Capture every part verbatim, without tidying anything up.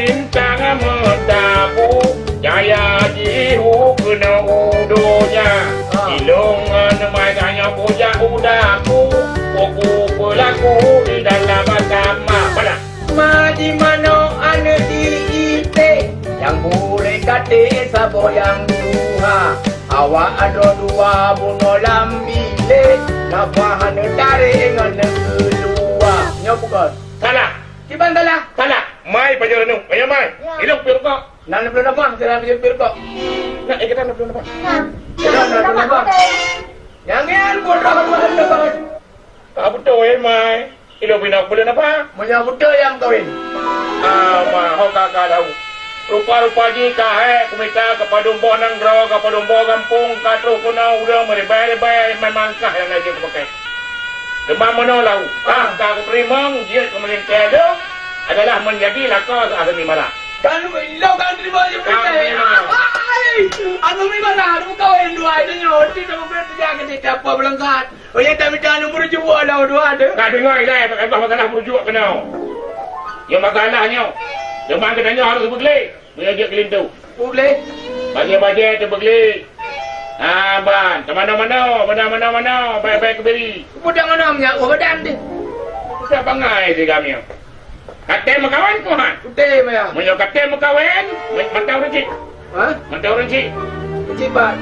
Bintang meusapu, cahya jih u keunoe u donya. Ilong ngon mai tanyoe kujak u daku, buku peulaku di dalam agama. Bala. Ma di manoe aneuk di ite, nyang burek até saboh nyang tuha. Awak droe dua bunoe lam bilék, nafah aneuk tarek ngon aneuk keuluwa. Nyoe bukon. Salah. Kiban salah? Salah. Mai pajoh nyoe. Pajoh mai. Ya. Ilong peuet rukok. Nan peuet rukok, sira peuet rukok. Nak, eh, kita nak peuet rukok. Nah. Kita nak peuet rukok. Jangan bodoh, bodoh. Ah, beutôi, eh, mai. Ilong pih nak peuet apa? Meunyoe beutôi nyang kawin. Ah, ma, ho ka, ka tahu. Rupa-rupa jih ka hai, kumita keu padum boh nanggroe, keu padum boh gampông, ka troh keunoe ureueng meuribèe-ribèe, memang kah nyang laju kupakai. Teuma meunoe lahu, kah ka kupeurimong jeuet keu meulintèe lôn adalah meunjadi lakoe Azmi Mara. Kan lôn kan terima je meulintèe. Azmi Mara, lôn kawin dua, itu nyoe, itu nyoe, itu nyoe, itu nyoe, apa beulangkat. Oh, ya, tak minta nombor jua lah, dua ada. Ka deungoe ilèe, tak payah masalah merujuk keunoe. Nyang masalah nyoe, teuma geutanyoe harôh beugléh. Meunyoe jeuet keu linto. Beugléh? Bajèe-bajèe teubeugléh. Ha, ban. Teumanoe-manoe, bana manoe-manoe, bèe-bèe keubiri. Peue teumanoe meunyoe, oh, badan deh. Peue bangai si kami nyoe. Ka tem meukawen keuh han? Kutem, ya. Meunyoe ka tem meukawen, mantong ureueng cit. Ha? Mantong ureueng cit. Cit ban.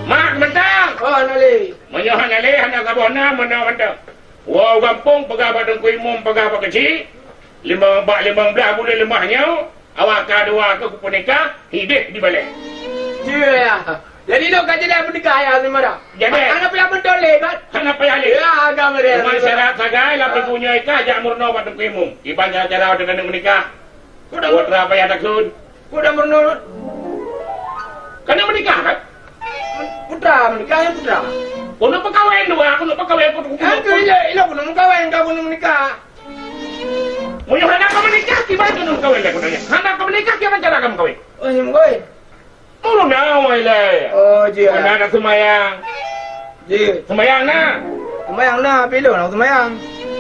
Mak mantong. Oh, hana lé. Meunyoe hana lé, hana saboh na, meunoe mantong. Woe u gampông, peugah bak Teungku Imum, peugah bak keuchik, limong, bak limong blaih buleuen leumah nyoe, awak ka dua keuh kupeunikah, hideh di balèe. Iya, ya. Jadi, lôn ka jadi peunikah, ya, Azmi Mara? Jadi. Hana payah beutôi lé, kan? Hana payah lé. Ya, agam dia. Cuma syarat sagai, lam minggu nyoe ka jak meurunoe bak Teungku Imum. Kiban cara-cara aneuk meunikah. Putra payah takheun. Putra meurunoe. Ka na meunikah, kan? Putra meunikah, ya, putra. Keuneuk peukawen dua, keuneuk peukawen, keuneuk, keuneuk, keuneuk. Ilong, ilong keuneuk meukawen, ka keuneuk meunikah. Meunyoe hana ka meunikah, kiban keuneuk meukawen lé keuneuk nyan. Hana ka meunikah, kiban cara ka meukawen. Oh, nyang meukawen. Meurunoe ilèe. Oh, jih. Meunan na seumayang. Jih. Seumayang na. Seumayang na, tapi lôn hana seumayang.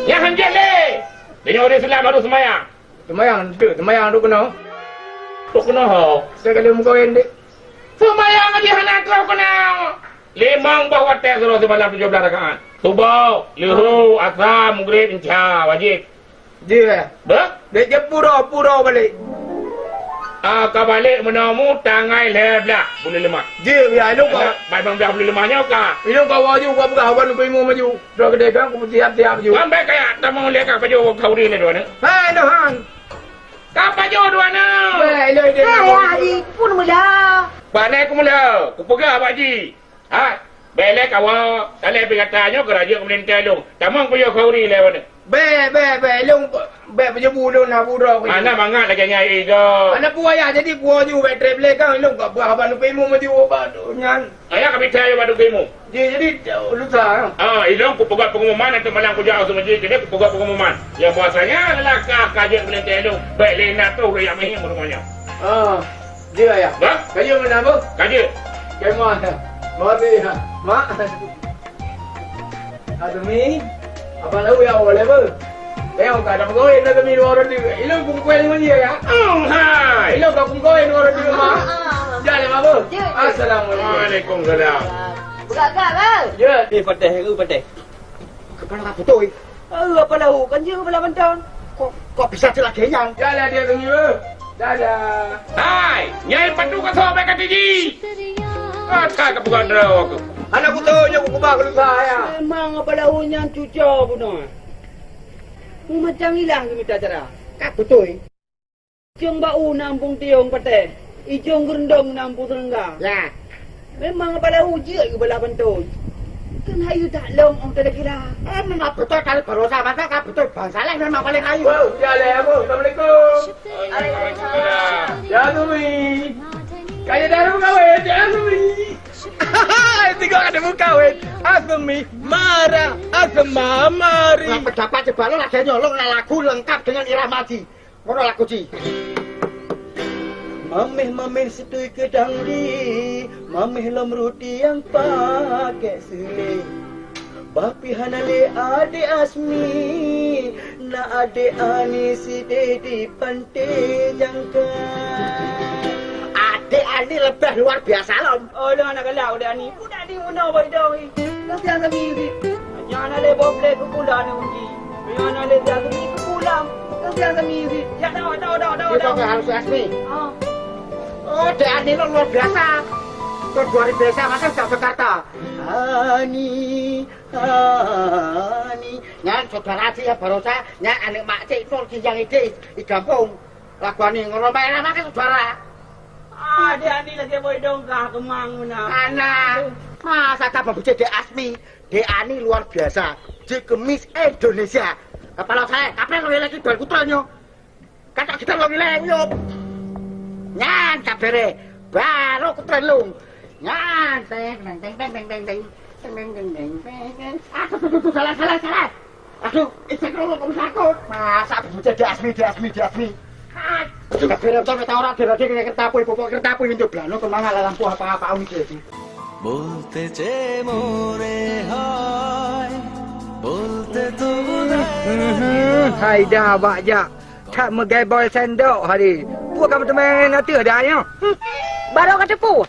Nyan han jeuet lé. Di nyoe ureueng Islam harôh seumayang. Seumayang, tu, seumayang tu keunoe. Tu keunoe ho. Saya kali meukawen deh. Seumayang jih hana troh keunoe. Limong boh watèe siuroe simalam tujoh blaih rakaat. Suboh, leuhô, asa, mugrib, insya, wajéb. Jih, eh. Beuh? Dek jeuet pura, pura balek. Ah, ka balek meunoe mu tangai lhèe blaih buleuen leumah. Jih, ya, ilong ka. Hana, bai limong blaih buleuen leumah nyoe ka. Ilong ka waju, ka peugah, wan peue mu maju. Droe keudeh kan, ku siap-siap maju. Sampai kaya tamong lé ka pajoh khauri lé dua nyoe. Hai, noh han. Ka pajoh dua nyoe. Weh, ilong ideh. Hai, Haji, pun mula. Pandai ku mula, ku peugah bak ji. Hai, bèk lé kawa, talèe pih gata nyoe keu rajeuk meulintèe lôn. Tamong pajoh khauri lé wan. Bèk, bèk, bèk, lôn bèk peujebu lôn na budok. Hana mangat lagèe nyan, eh, go. Hana peue ayah, jadi peue ju bèk trép lé kang, lôn ka peugah bak Teungku Imum maju bak nyan. Ayah ka mita bak Teungku Imum. Ji, jadi, lusa, ya. Ah, ilong kupeugah pengumuman, nanti malam kujak u masjid, keuneuk kupeugah pengumuman. Ya, bahwasanya adalah ka, ka jeuet meulintèe lôn, bèk lé na troh ureueng jak meuhém rumoh nyoe. Ah, ji, ayah. Bah? Ka jeuet meunan, Beuh? Ka jeuet. Kemah, ya. Mari, ya. Mak. Azmi, apa lau ya, boleh, Beuh? Tengok, ka ada pegawai, ada kami dua orang tu. Ilong pun kueh dengan dia, ya? Hmm, hai. Ilong ka pun kueh dua orang tu, Mak. Ah, ah, ah. Jalan, Mak, Beuh. Ya, ya. Assalamualaikum. Waalaikumsalam. Beugak-gak, Beuh. Ya. Eh, Pateh, eh, Pateh. Kepala ka putui. Eh, apa lau? Kan dia kepala bantan. Kok, kok bisa celaka nyan? Jalan dia kami, Beuh. Dadah. Hai, nyai patu ka sobek ka tiji. Kata ka bukan droe aku. Anak kuto nyoe kukeubah keu lusa, ya. Memang apa lau nyan cuco bunoe. Mu macam ilang geumita cara. Ka putui. Ijong bau na Ampung Tiong Pateh, ijong geurendong na Ampung Seulengga. Ya. Memang bala ujeut keu bala beutôi. Kan hayu that lom ong teudeuk kira. Eh, memang beutôi kali baroesa masa ka beutôi bansalah memang paling hayu. Wow, ya lé, Abu. Assalamualaikum. Waalaikumsalam. Ya Azmi. Kaya daru kawin, ya Azmi. Tiga ada muka weh. Azmi marah, Azma mari. Nah, pendapat coba lo lagi nyolong lagu lengkap dengan irama ji. Ngono lagu ji. Mameh-mameh situi keudang di, mameh lom ruti nyang pakai seuleh. Tapi hana lé adék Asmi, na adék Ani sidéh di panté jangka. Adék Ani leubeh luar biasa lom. Oh, lôn hana galak adék Ani. Budak ni meunoe boh idong ni. Kasihan Asmi ni. Nyan hana lé boh blé keu pula ni unji. Nyan hana lé blé keu pula. Kasihan Asmi ni. Ya, dah, dah, dah, dah, dah. Harus Asmi. Ah. Oh, adék Ani lôn luar biasa. Kok luar biasa, masa tak Jakarta. Ani, Ani. Nyan saudara cit ya, barosa, nyan aneuk mak cit nyoe ki nyang idéh di gampông. Lagu Ani ngon Roma Irama kan saudara. Ah, adék Ani lagèe boh idong kah keumang meunan. Ana, masa ka babucék Dek Asmi, Dek Ani luar biasa. Jeuet keu Miss Indonesia. Kepala saya, kapan lagi lagi dua putra nyoe? Kata kita lagi lewat. Nyan tak bere. Baru ku terlung. Nyan teng teng teng teng teng teng. Teng teng teng teng teng. Aduh, aduh, aduh, salah, salah, salah. Aduh, itu kalau kamu takut. Masa aku menjadi Asmi, di Asmi, di Asmi. Aduh, tak bere betul, tak orang, bere, bere, kereta apa, ibu, kereta apa, itu belano, kemana lah lampu apa-apa, ini jadi. Bolte che more hai, bolte to budai. Mhm, hai dah bak jak. That meugai bol sendok hari. Peue ka meuteumé ngon ateueh dah nyoe? Hmm. Barô ka teupeu.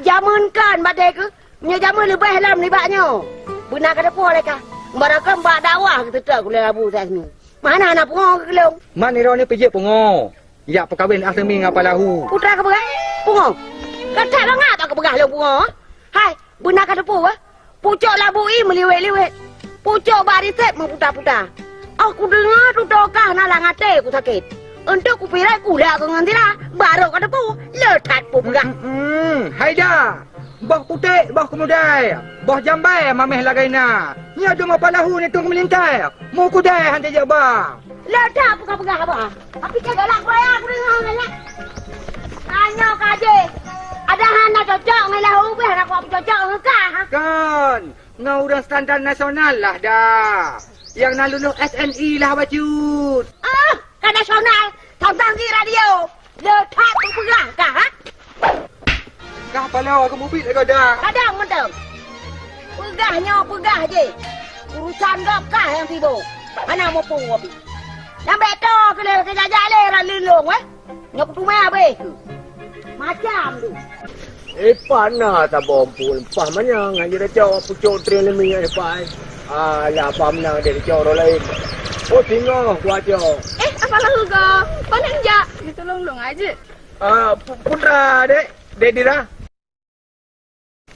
Jameun kan badée keuh. Nyoe jameun leubeh lom nibak nyoe. Beuna ka teupeu lé ka. Barô kan bak dakwah geuteuteu ulée Abu Sasmi. Mana na pungo keu lôn? Man nironi pijeuet pungo. Jak peukawen Asmi ngon Palahu. Putra ka peugah, pungo. Ka that bangat bak ka peugah lôn pungo. Hai, beuna ka teupeu, eh? Pucok labu ie meuliwet-liwet. Pucok bak risep meuputa-puta. Oh, kudeungoe tutoe kah na lam até kusakét. Eunteuk kupirai kulak keu ngon sira, barô ka teupeu, le that peue peugah. Hmm, hmm, hmm. Hai dah. Boh putéh, boh keumudai, boh jambai mameh lagée na. Nyoe deungoe Palahu ni tueng meulintai, mukudai han teujoh ba. Le that peugah-peugah haba. Tapi ka galak raya kudeungoe nyan. Tanyoe ka jih. Ada hana cocok ngon Lahu, beh hana kuat cocok ngon kah. Kon, ngon ureueng standar nasional lah dah. Nyang na lulus S N I lah bacut. Ah, ka nasional, tang-tang di radio. Le that peugah kah, ha? Kah paloe keu mubiet lagée dah. Kadang mantong. Peugah nyoe peugah jih. Urusan gob kah nyang sibok. Hana muphom gob. Nyang bèk toe keu lé keujak-jak lé rot lindong, eh. Nyoe kuteumé abéh keuh. Macam tu. Eh, pana saboh empu leumpah manyang ngon jeuet cok pucok tren lemi ai pai. Alah, apa meunan dek cok orang lain. Oh, singoh kuat cok. Eh, apa lahu ko? Panen jak. Ditolong dong aja. Ah, pu-, putra, dek. Dek Dira.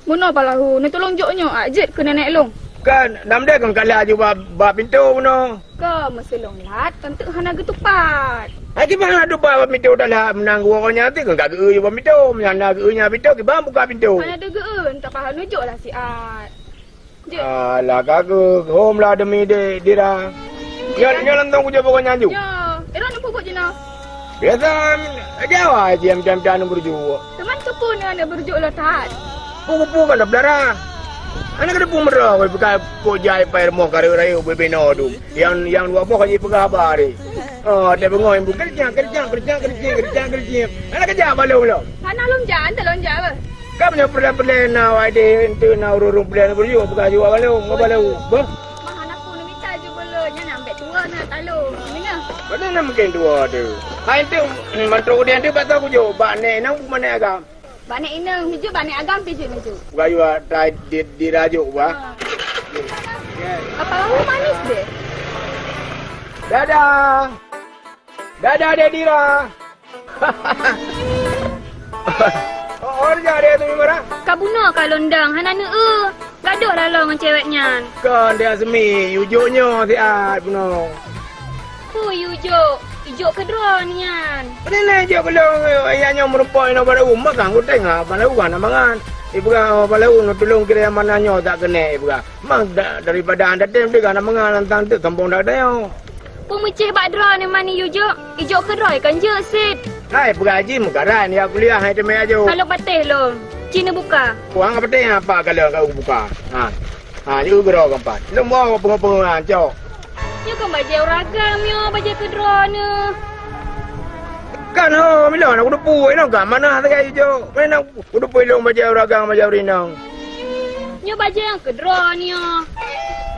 Bunoe Palahu, neutulông jok nyoe, ak jeuet keu nenek lôn. Kan, nam deh kon kala ju ba, ba pintoe bunoe. Ka meuseulông lat, tanteuk hana geutupat. Hai, kiban hana tupat ba pintoe dah lat, meunan geuwoe nyan ti kon ka geu-eu ju ba pintoe, meunan na geu-eu nyan pintoe, kiban buka pintoe. Hana deuh geu-eu, entah paha neujok lah siat. Jeuet. Alah, ka geuhom lah demi dek Dira. Nyoe, nyoe lantong kujak pokok nyan ju. Nyoe, Iron pupuk jinoe. Biasa, jawa jiam jam jam beurujok. Teuma teupeu nyoe aneuk beurujok lôn that. Pupuk kan dah beudara. Aneuk keudeupeu meurok, bukan kok jai pai rumoh kareu rayeuk bebeno tu. Yang, yang dua boh ka jipeugah haba tadi. Oh, ada bengoi bu kerja, kerja, kerja, kerja, kerja, kerja. Aneuk kerja balong lom. Hana lôn jak, ante lôn jak beh. Ka meunyoe peureulèe-peureulèe na awai deh, enteuk na ureueng-ureueng peureulèe na beuruyueng, peugah ju awak lôn, ngon balèe u, beuh. Mah hana peue neumita ju beu lôn, nyan ambek tuwoe na talo. Deungoe. Padahai na mungken tuwoe tu. Hai enteuk, mantong udeh enteuk bak toh kujok, bak nèk inong peue bak nèk agam? Bak nèk inong, meujeuet bak nèk agam pih jeuet meujeuet. Peugah ju awak tai di, di rajuk bah. Ah. Apa lawak manis deh? Dadah. Dadah, Dek Dira. Oh, oh, jak dia tu, Mimara? Ka bunoe ka lôn dong, hana neu-eu. Gadoh laloe ngon cewek nyan. Kon, Dek Asmi, yue jok nyoe siat bunoe. Peue yue jok? Ijok keudroe nyan. Peue nyan ijok keudroe, ya nyoe meurumpok inoe bak lam, makang kuteng, ha, bak lam hana mangat. Ipeugah, oh, bak lam, tulông kirém manah nyoe tak keuneuk, ipeugah. Mang da-, daripada anda tem deh, hana mangat nantang tu, sombong dah ada nyoe. Peumeucéh bak droeneuh mani yue jok, ijok keudroe kan jeuet sit. Hai, peugah jih meukaran, ya kuliah, hai teumé ajo. Ka lôn patéh lôn, ci neubuka. Wang ka patéh apa kalau ka buka? Ha. Ha, yue keudroe gampang. Lôn mau peungoh-peungoh cok. Nyoe kan bajèe ureueng agam nyoe, bajèe keu droeneuh. Kan ho, mila nak kudeupeu, inong ka manah sagai jok. Mana kudeupeu lôn bajèe ureueng agam, bajèe ureueng inong. Nyoe bajèe nyang keu droeneuh.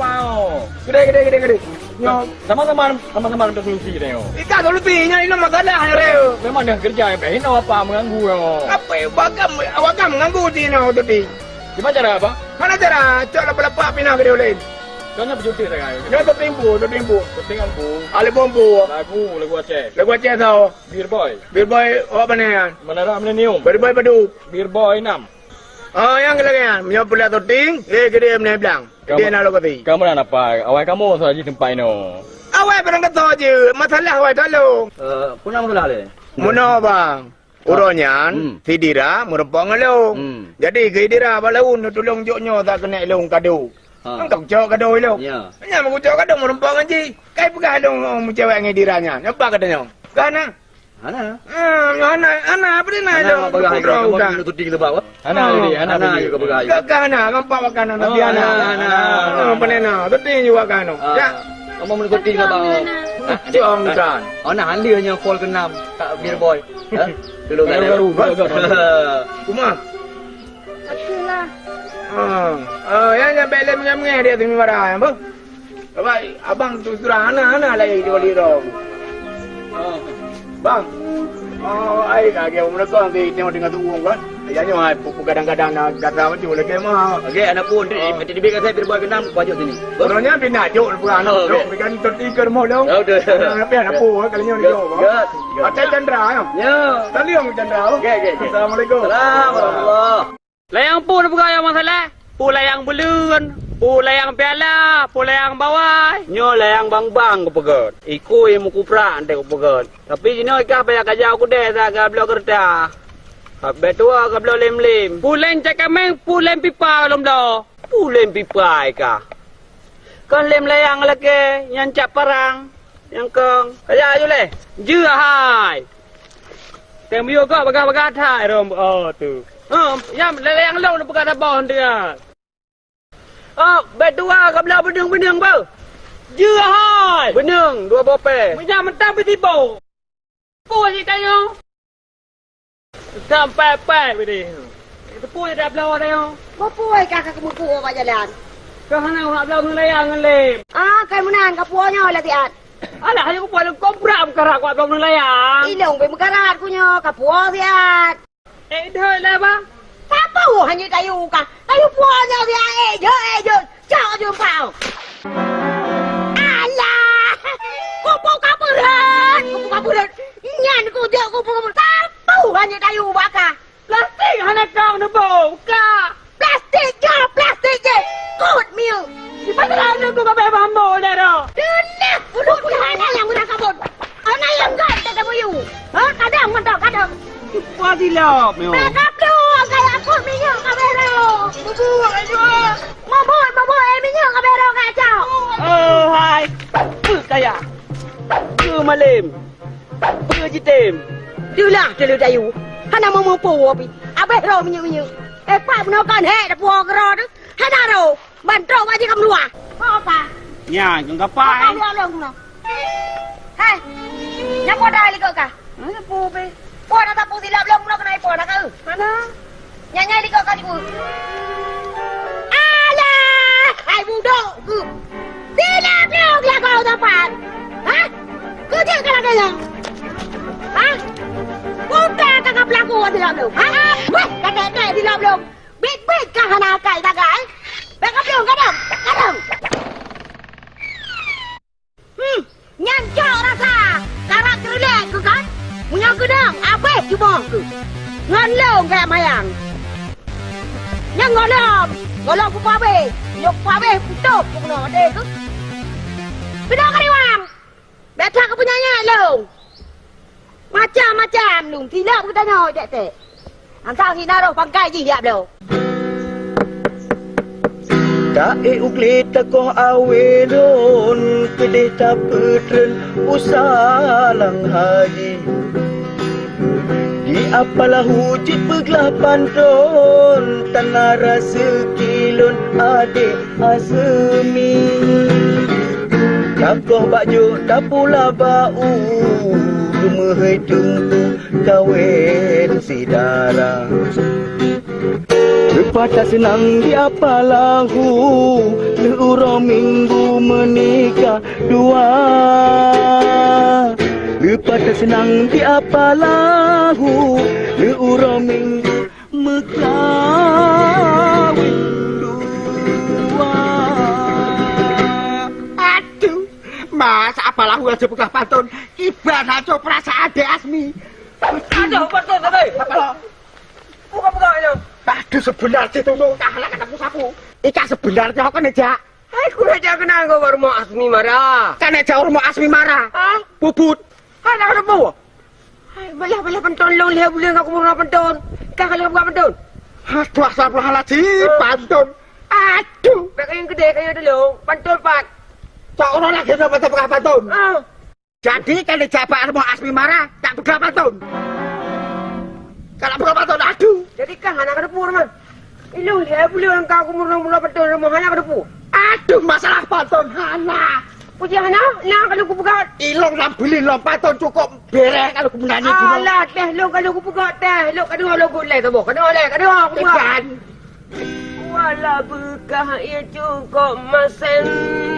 apa, oh? Gede, gede, gede, gede. Nyoe. Sama-sama, sama-sama kita solusi kita, oh. Ika solusi, nyoe ini masalah, ya, Reo. Memang dah kerja, eh, ini apa mengganggu, oh. Apa, bagam, bagam mengganggu di, no, tu di. Gimana cara, apa? Mana cara? Cok lepak-lepak pinah ke dia lain. Kau nyoe berjuta dah, kan? Nyoe syuting bu, syuting bu. Syuting apa? Alih bombo. Lagu, lagu Aceh. Lagu Aceh, tau. Beer Boy. Beer Boy, awak mana, ya? Menara Milenium. Beer Boy Padu. Beer Boy enam. Oh, yang lagi, ya. Nyoe pula syuting, eh, gede mana bilang. Dia na lokasi. Kamu dah dapat. Awai kamu saja tempat ino. Awai barang kata je. Masalah awai tolong. Eh, pun nama salah le? Meunoe, Bang. Uroe nyan, hmm, si Dira meurumpok ngon lôn. Hmm. Jadi, keu Dira bak laun neutulông jok nyoe that keuneuk lôn kado. Ha. Kan ka kucok kado ilông. Ya. Nyan meukucok kado meurumpok ngon jih. Kai peugah lôn, oh, meucewek ngon Dira nyan. Nyoe pat kata nyoe. Ka na? Hana. Ah, nyoe hana, hana, apa dia na ilông? Hana, peugah lagi. Kamu menutup diri sebab apa? Hana, oh, jadi, hana, hana jadi. Juga peugah. Ka, ka hana, nampak makan hana, oh, dia hana. Hana, hana, hana. Ah, apa dia na? Sedih juga kan. Ah. Ya. Kamu menutup diri sebab apa? Hana. Hah? Cok, bukan. Oh, nah, anda hanya fall ke enam. Tak, biar boy. Hah? Dulu tak ada. Baru, baru, baru, baru. Kuma. Okey lah. Ah, ah, ya, ya, bek lem ngam ngeh dia tu marah, apa? Apa, abang tu surah ana, ana lagi di wali rom. Ah. Bang. Oh, ai, lagi mereka nanti tengok dengan tuwung kan. Ya, ni, ai, pu-, pu-, kadang-kadang nak kata macam lagi mah. Okey, anak pun, di, di, di, di, di, Orangnya bina jok pula anak. Oh, okey. Dok, bukan tertinggal mau dong. Oh, betul. Tapi anak pun, kalau nyonya jok. Ya. Atai Chandra, ya? Ya. Taliang Chandra, oh. Okey, okey, okey. Assalamualaikum. Salam warahmatullah. Layang pun peugah nyang masalah. Pu layang buleuen, pu layang piala, pu layang bawai. Nyoe layang bang-bang kupeugöt. Iku ilmu kuprak enteuk kupeugöt. Tapi jinoe ikah payah kajak u keudè that ka bloe keureuta. Ka bèk tuwoe ka bloe lem-lem. Pu lem cakaméng, pu lem pipa lom bloe. Pu lem pipa ikah. Kon lem layang lakèe nyang cap parang, nyang kong. Kajak aju lé. Jeuet hai. Tém yue kok bagah-bagah that rhom, oh, tu. Huh, nyang lé layang lôn peugah saboh dia. Oh, bèk tuwoe ka bloe beuneueng-beuneueng beuh. Jeuet hai. Beuneueng dua boh pèe. Meunyoe mantong beusiboh. Peue jih tanyoe? Sampai-pai bideh. Teupeu jih dak bloe tanyoe. Peue-peue ka ka keumeupue bak jalan. Ka hana urak bloe ngon layang ngon lem. Ah, kai meunan ka puwoe nyoe lagèe nyan. Alah, hana kupuwoe lé kobra meukarat kuat bloe ngon layang. Ilông pih meukarat ku nyoe ka puwoe siat. Eh, doi lah, Bang. Sapeue hana tayue ka? Tayue puwoe nyoe siat, eh, jeuet, eh, jeuet. Cok jumpa. Alah! Kupu ka beureut, kupu ka beureut. Nyan kujok kupu ka beureut. Sapeue hana tayue baka? Plastik hana kong neuboh ka. Plastik jih, plastik jih. Kut miu. Di pasal nunggu ka beh bambo daro. Deuh, ulôn pun hana nyang udah kabon. Ana nyang gat ka tabuyu. Ha, kadang mantap, kadang. Cepat silap nyoe. Bèk ka plueng, kaya kut minyeuk ka bero. Mabuk, mabuk, eh, minyeuk ka bero kacau. Oh, hai. Peue kaya? Peue malem? Peue jitem? Deuh lah, teuleu dayu. Hana meumeupeue pih. Abeh roh minyeuk-minyeuk. Eh, pat bunoe kon hek dapu keudroe teuh. Hana roh. Ban trok bak jih ka meuluah. Ho ka? Nyan, keu gapai. Ho ka meuluah lôn keunoe? Hai. Nyan po dah likot ka? Hana po be. Po na sapu silap lôn keunoe keunan po na ka? Mana? Nyan, nyan likot ka dibu. Alah, hai budok keuh. Silap lôn lagoe sapat. Hah? Keu jeuet ka lagèe nyan? Hah? Peue ka ka peulaku silap lôn? Hah? Weh, ka kèk-kèk silap lôn. Biet-biet ka hana akai sagai. Bèk ka plueng, kadang, kadang. Hmm, nyan cok rasa. Karab teurilek keuh kan? Meunyoe keudang, abeh jumoh keuh. Ngon lôn gaya mayang. Nyan gohlom, gohlom kupabeh. Meunyoe kupabeh, putôh keuh bunoe, até keuh. Pinoe ka riwang. Bèk that keupeunyanyi lôn. Macam-macam lôn silap geutanyoe jak tèk. Antang hina roh pangkai jih jak bloe. Taék u glé takoh awé lôn, keudeh tapeutreun u salang haji. Di Apalahu cit peuglah panton, tana raseuki lôn adé Aseumi. Takoh bak jok tapula bak u, geumeuhôi teungku kawén syedara. Leupah taseunang di Apalahu, lheueh uroe Minggu meunikah dua. Leupah taseunang di Apalahu, lheueh uroe Minggu meukawén dua. Aduh, masa Apalahu laju peugah panton, kiban hancô peurasaan Dek Asmi. Aduh, panton tadi. Apa? Buka-buka aja. Aduh, sebenar sih tu, tu. Dah lah kata sapu. Ika sebenarnya kau kan jak. Hai, kurang jak kenal kau baru mau Asmi marah. Kan jak rumah Asmi marah. Hah? Puput. Hana ka teupeu. Hai, balah-balah panton lôn lhèe buleuen ka kumeurunoe panton. Ka ka lôn buka panton. Aduh, astagfirullahaladzim, panton. Aduh. Bèk kayang keudè, kayang tulông. Panton pat. Cok uroe lagèe nyoe panton peugah panton. Ah. Jadi, kan dijak bak rumoh Asmi marah, tak peugah panton. Kalau peugah panton, aduh. Jadi, kah hana ka teupeu, Man? Ilôn lhèe buleuen ka kumeurunoe panton rumoh hana ka teupeu. Aduh, masalah panton hana. Puji hana, na ka lôn kupeugah. Ilôn lam beuli lom panton cukôp bèrèh ka lôn kumeunani bunoe. Alah, teh lôn ka lôn kupeugah, teh. Lôn ka deungö lôn gulèe saboh. Ka deungö lé, ka deungö kupeugah. Iban. Walau beukah ie cukôp masen.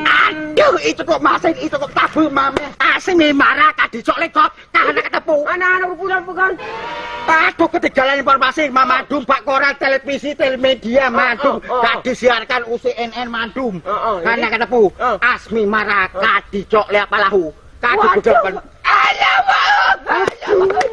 Aduh, ie cukôp masen, ie cukôp tabeue mamèh. Asmi marah ka dicok lé gob. Ka hana ka teupeu. Aneuk-aneuk bulan bukan. Aduh, ketinggalan informasi, mandum bak koran, televisi, telemedia, mandum. Oh, oh, oh. Ka disiarkan u C N N mandum. Oh, oh, hana ka teupeu. Oh. Asmi marah ka dicok lé Apa Lahu. Ka dipeugah. Alah, Mak. Alah, Mak.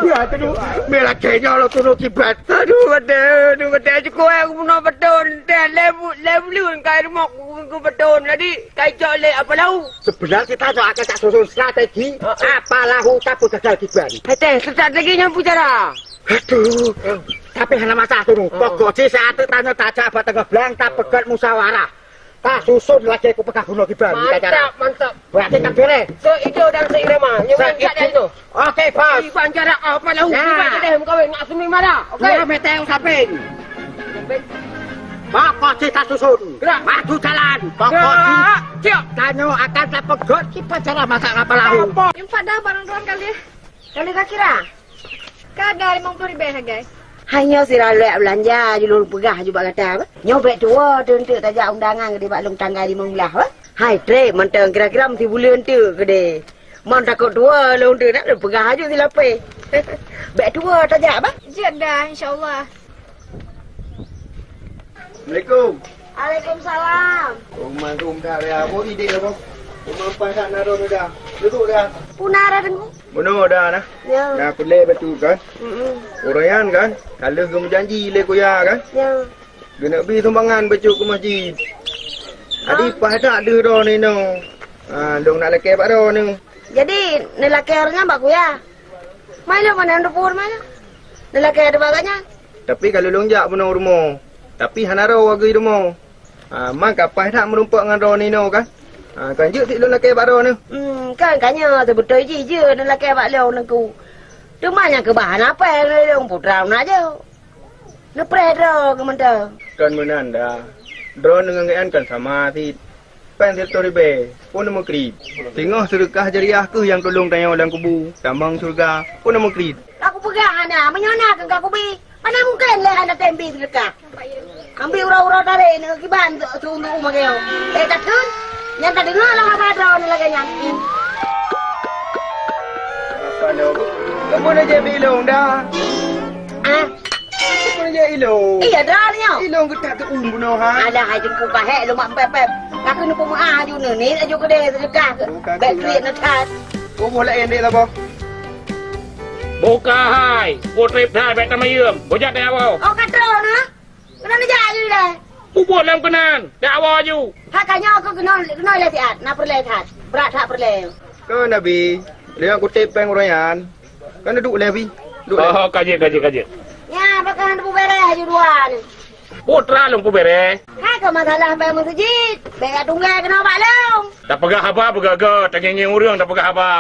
Berat tu. Meulah kayèe nyoe lôn turun kiban. Aduh, betul. Aduh, betul. Cukôp, eh, aku peunoh betul. Dah, lé bu-, lé buleuen ka rumoh ku, ku betul. Jadi, ka dicok lé Apa Lahu. Sebenarnya kita nyoe akan tak susun strategi, Apa Lahu tapi gagal kiban. Hai teh, strategi nyang peue cara? Aduh, tapi hana masalah tu. Pokok jih saat tanyoe tajak bak teungoh blang, tapeugöt musyawarah. Tasusun lagèe kupeugah bunoe kiban. Mantap, mantap. Berarti kan bèrèh. Seideung dan seirama. Nyang tak ada itu. Oke, Bos. Iban jarak Apa Lahu. Nah. Iban jarak meukawen ngon Asmi marah. Oke. Dua meter samping. Pokok jih tasusun. Gerak. Maju jalan. Pokok jih. Gerak. Siap. Tanyoe akan tapeugöt kiban cara masak Apa Lahu. Apa? Nyang padah barang droen kali. Kali ka kira? Ka ada limong puluh ribèe sagai. Hai nyoe sira lhèe beulanja ju lôn peugah ju bak gata, bah. Nyoe bèk tuwoe teunteuk tajak undangan keudeh bak lôn tanggai limong blah, bah. Hai trép mantong kira-kira meusibuleuen teuk keudeh. Mon takot tuwoe lôn teuk nak lôn peugah aju silapeh. Bèk tuwoe tajak, bah. Jeuet dah, insya Allah. Assalamualaikum. Waalaikumsalam. Rumah rum dah raya. Apa idék apa? Rumah empat kat naro dah. Duduk dah. Puna dah tengok. Bunoe dah nah. Ya. Dah peureulèe bacut kan? Mm-mm. Ureueng nyan kan? Ka lheueh geumeujanji lé kuya kan? Ya. Geuneuk bi sumbangan bacut keu masjid. Adi paih that deuh droeneuh inoe. Ha, lôn nak lakèe bak droeneuh. Jadi, neulakèe ureueng nyan bak kuya? Mai lôn meunan teupeu mai lôn. Neulakèe teubak gobnyan. Tapi ka lôn jak bunoe rumoh. Tapi hana roe agui rumoh. Ha, man ka paih that meurumpok ngon droeneuh inoe kan? Ha, kan jeuet sit lôn lakèe bak droeneuh. Hmm, kan ka nyoe seubeutôi jih jeuet neulakèe bak lôn Teungku. Teuma nyang keubah hana paih lôn putra na jeuet. Neupreh droe keu mantong. Kon meunan dah. Droeneuh ngon gobnyan kan sama sit. Péng siratoh ribèe, peue neumeukriet. Singoh seudeukah jariah kheueh nyang tulông tanyoe lam kubu, tamong syeuruga, peue neumeukriet. Ka kupeugah hana, meunyoe na keu ka kubi, mana mungken lé hana tem bi seudeukah. Ambi uroe-uroe tarek neu kiban untuk, untuk umu geo. Eh, takheun, nyan tadeungoe lam haba droeneuh lagèe nyan. Apa lo? Kamu nak jadi ilong dah? Ah? Peue jak ilong? Iya, droeneuh nyoe. Ilong geutak teuum bunoe hai. Alah, hai Teungku ka hék lôn mak pép-pép. Ka keuneuk peumeu'ah aju neuh, ni aju keudeh seudeukah. Bèk kriet na that. Boh laén dek saboh. Buka hai, putrép that bèk tamayeuem. Bujak dek awak. Oh, ka troh na. Keunoe neujak aju ilèe. Peubuet lom keunan, dek awak aju. Hai ka nyoe keuh keunoe, keunoe ilèe siat, na peureulèe that. Brat that peureulèe. Keu Nabi, lewat kutép péng uroe nyan. Kan duek lé, Bi. Duek lé. Oh, ka jeuet, ka jeuet, ka jeuet. Nya, pakon hana peubeuréh aju dua ni. Putra lôn peubeuréh. Hai keu masalah bèe meuseujid, bèk ka tunggé keunoe bak lôn. Tapeugah haba beugöt-göt, tangieng-ngieng ureueng tapeugah haba.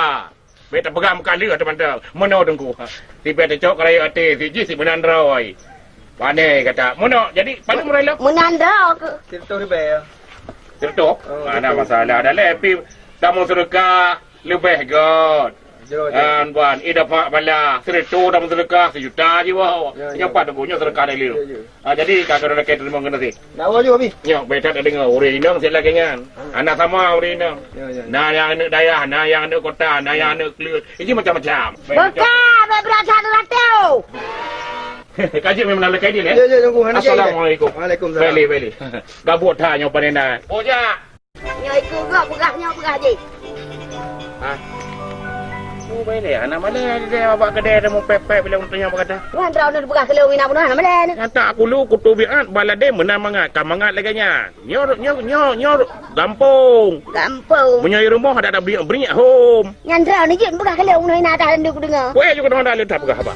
Bèk tapeugah meukaleuh teuma teuh. Meunoe Teungku. Sibèe tacok keurayeuk até, sijih si meunan droe. Pandai gata. Meunoe, jadi, padum droe lôn? Meunan droe keuh. Siratoh ribèe, ya. Siratoh? Oh, hana masalah dah lé. Pi, tamong seudeukah. Leubeh göt. Jroh, jroh. An ban, ida pak bala, siratoh dalam seudeukah, sejuta jiwoe. Ya, ya. Nyoe pat geuh nyoe seudeukah dari lu. Ya, ya. Ah, jadi, ka keunoe lakèe teurimong keunoe sit. Nak woe ju, Abi? Nyoe, bèk that deungoe, ureueng inong sit lagèe nyan. Ah. Aneuk sama ureueng inong. Ya, ya, ya. Na nyang aneuk dayah, na nyang aneuk kota, na nyang aneuk kleuet. Iji macam-macam. Bèk macam. Beuka, bèk beurak that lateu. Ka jeuet memang lakèe dia, eh? Ya, ya, Teungku. Hana jai, eh? Assalamualaikum. Waalaikumsalam. Bèk lé, bèk lé. Gabuk that nyoe panena. Bujak. Nyoe ikeu gok peugah nyoe peugah jih. Ha? Boleh, anak malèe ada bak keudè ada mupèp-pèp bila untuk nyoe berkata. Wan trok nyoe peugah keu lôn ina bunoe anak malèe ni. Nyata aku lu kutu biat balade meunan mangat, ka mangat lagèe nyan. Nyoe, nyoe, nyoe, nyoe gampông. Gampông. Meunyoe i rumoh ada, ada beriak-beriak hom. Nyan trok ni jeuet peugah keu lôn bunoe ina dah lôn kudeungoe. Weh, juga dah ada letak peugah apa?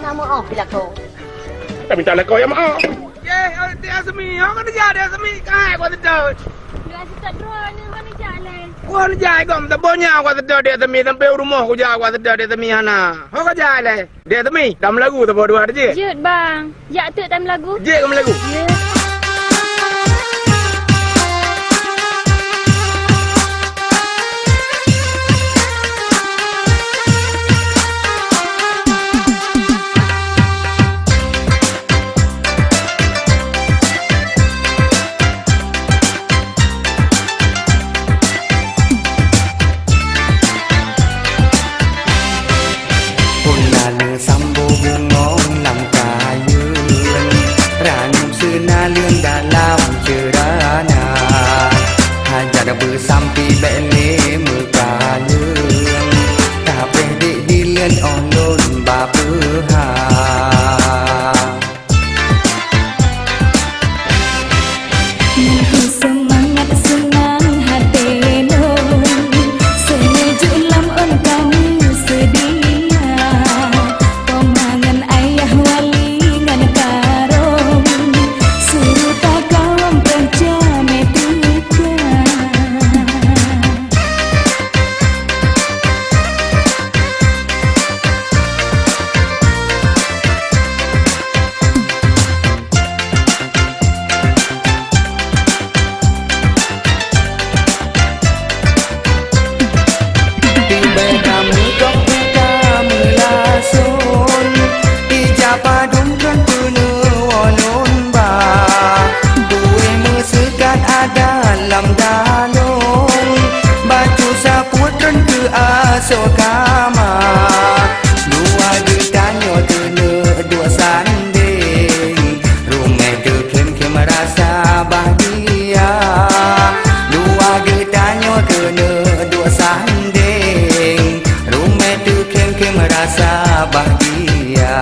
Na meu'oh pih lakoe. Ka minta lakoe nyang meu'oh. Yeh, Tek Asmi, ho keuneuk jak Tek Asmi, kai kuat seudôt. Dua juta droe ni ho neujak lé. Kuat neujak gom, teuboh nyan kuat seudôt Tek Asmi, sampai u rumoh kujak kuat seudôt Tek Asmi hana. Ho kujak lé. Tek Asmi, tameulagu teuboh dua jih. Jeuet, Bang. Jak teuk tameulagu. Jeuet kameulagu. Ya. Phôn naleueng sambô bungong lam kayeuen, ranyueng seunaleueng dalam ceurana. Hajat beusampi bèk lé meukaleueng, tabeh dék dileuen 'oh lôn bapeuha. Nyan kheueh seumangat seunang até lôn, seuneujuek lam ôn ka meuseudia. Oma ngon ayah wali ngon karong, seureuta kawöm peucamé teuka. Tibée kameugöt buka meulason, ija padum kheun peunoh woe lôn ba. Kueh meuseukat adat lam dalong, bacut sapeue treun keu asoe kama. Dua geutanyoe keuneuk duek sandeng, ruméh teukhém-khém rasa bahgia. Dua geutanyoe keuneuk duek sandeng, ruméh teukhém-khém rasa bahgia.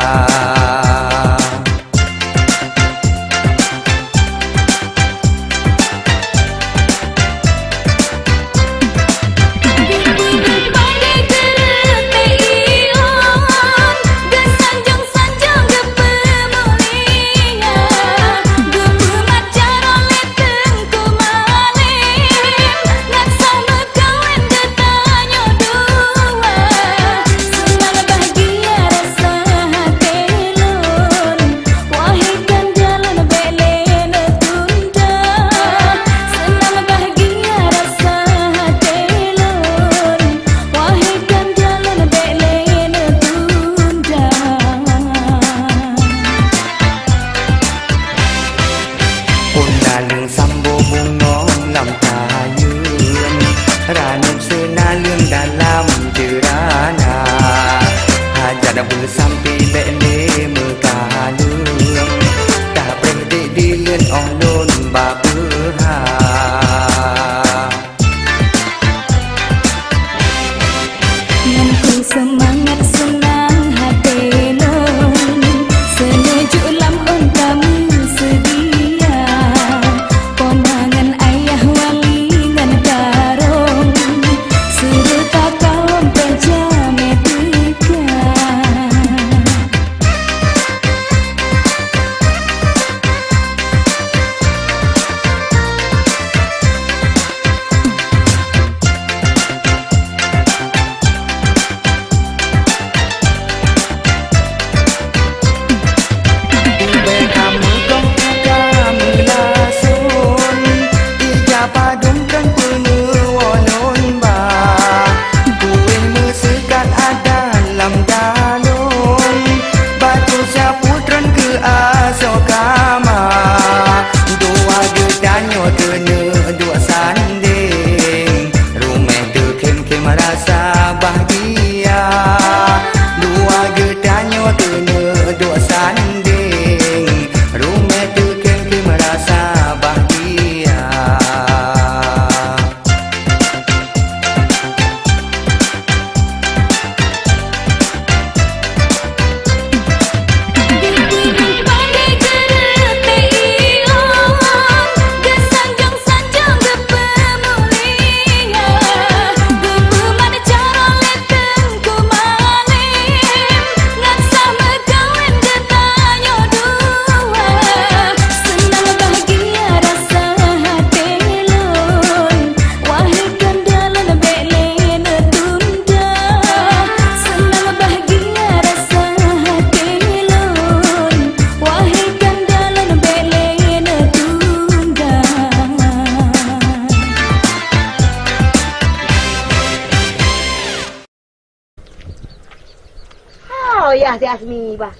Yah si Asmi bah.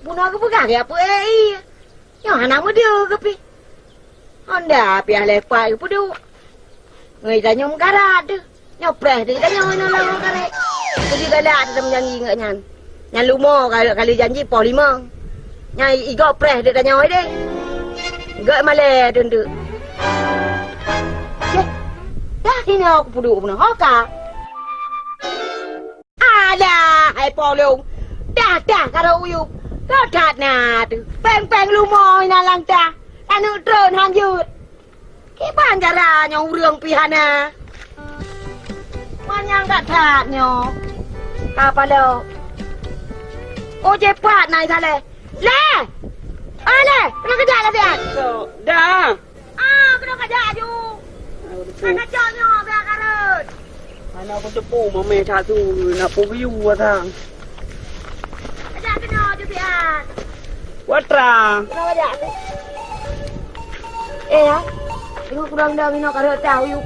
Bunoe geupeugah keu apa, eh, iya. Nyoe hana meudeue geupi. Honda piah lé pat geupeuduek. Ngon tanyoe meukarat teuh. Nyoe preh teuh tanyoe inoe lam karet. Jadi galak teuh meujanji ngon nyan. Nyan lumo ka-, kali janji poh limong. Nyan igoe preh teuh tanyoe deh. Gak malée teuh. Ceh, dah inoe kupeuduek bunoe. Ho ka. Alah, hai polong. Dah, dah, karo uyup. Kau that na tu. Peng-peng lumo ina langkah. Aneuk tron hanjut. Kiban cara nyoe ureueng pih hana. Manyang dak that nyoe. Ka palo. Oh, cepat nai Saleh. Leh! Oh, Leh! Kena kejap lah, Tian. Dah. Ah, kena kajak aju. Aduh. Hana cok nyoe, biar karut. Hana kuteupeu mameh that su, nak peuguyue watang. Kajak kena aju siat. Watra. Kena kajak tu. Eh, ya. Tengok kurang dah minum karut tah uyu.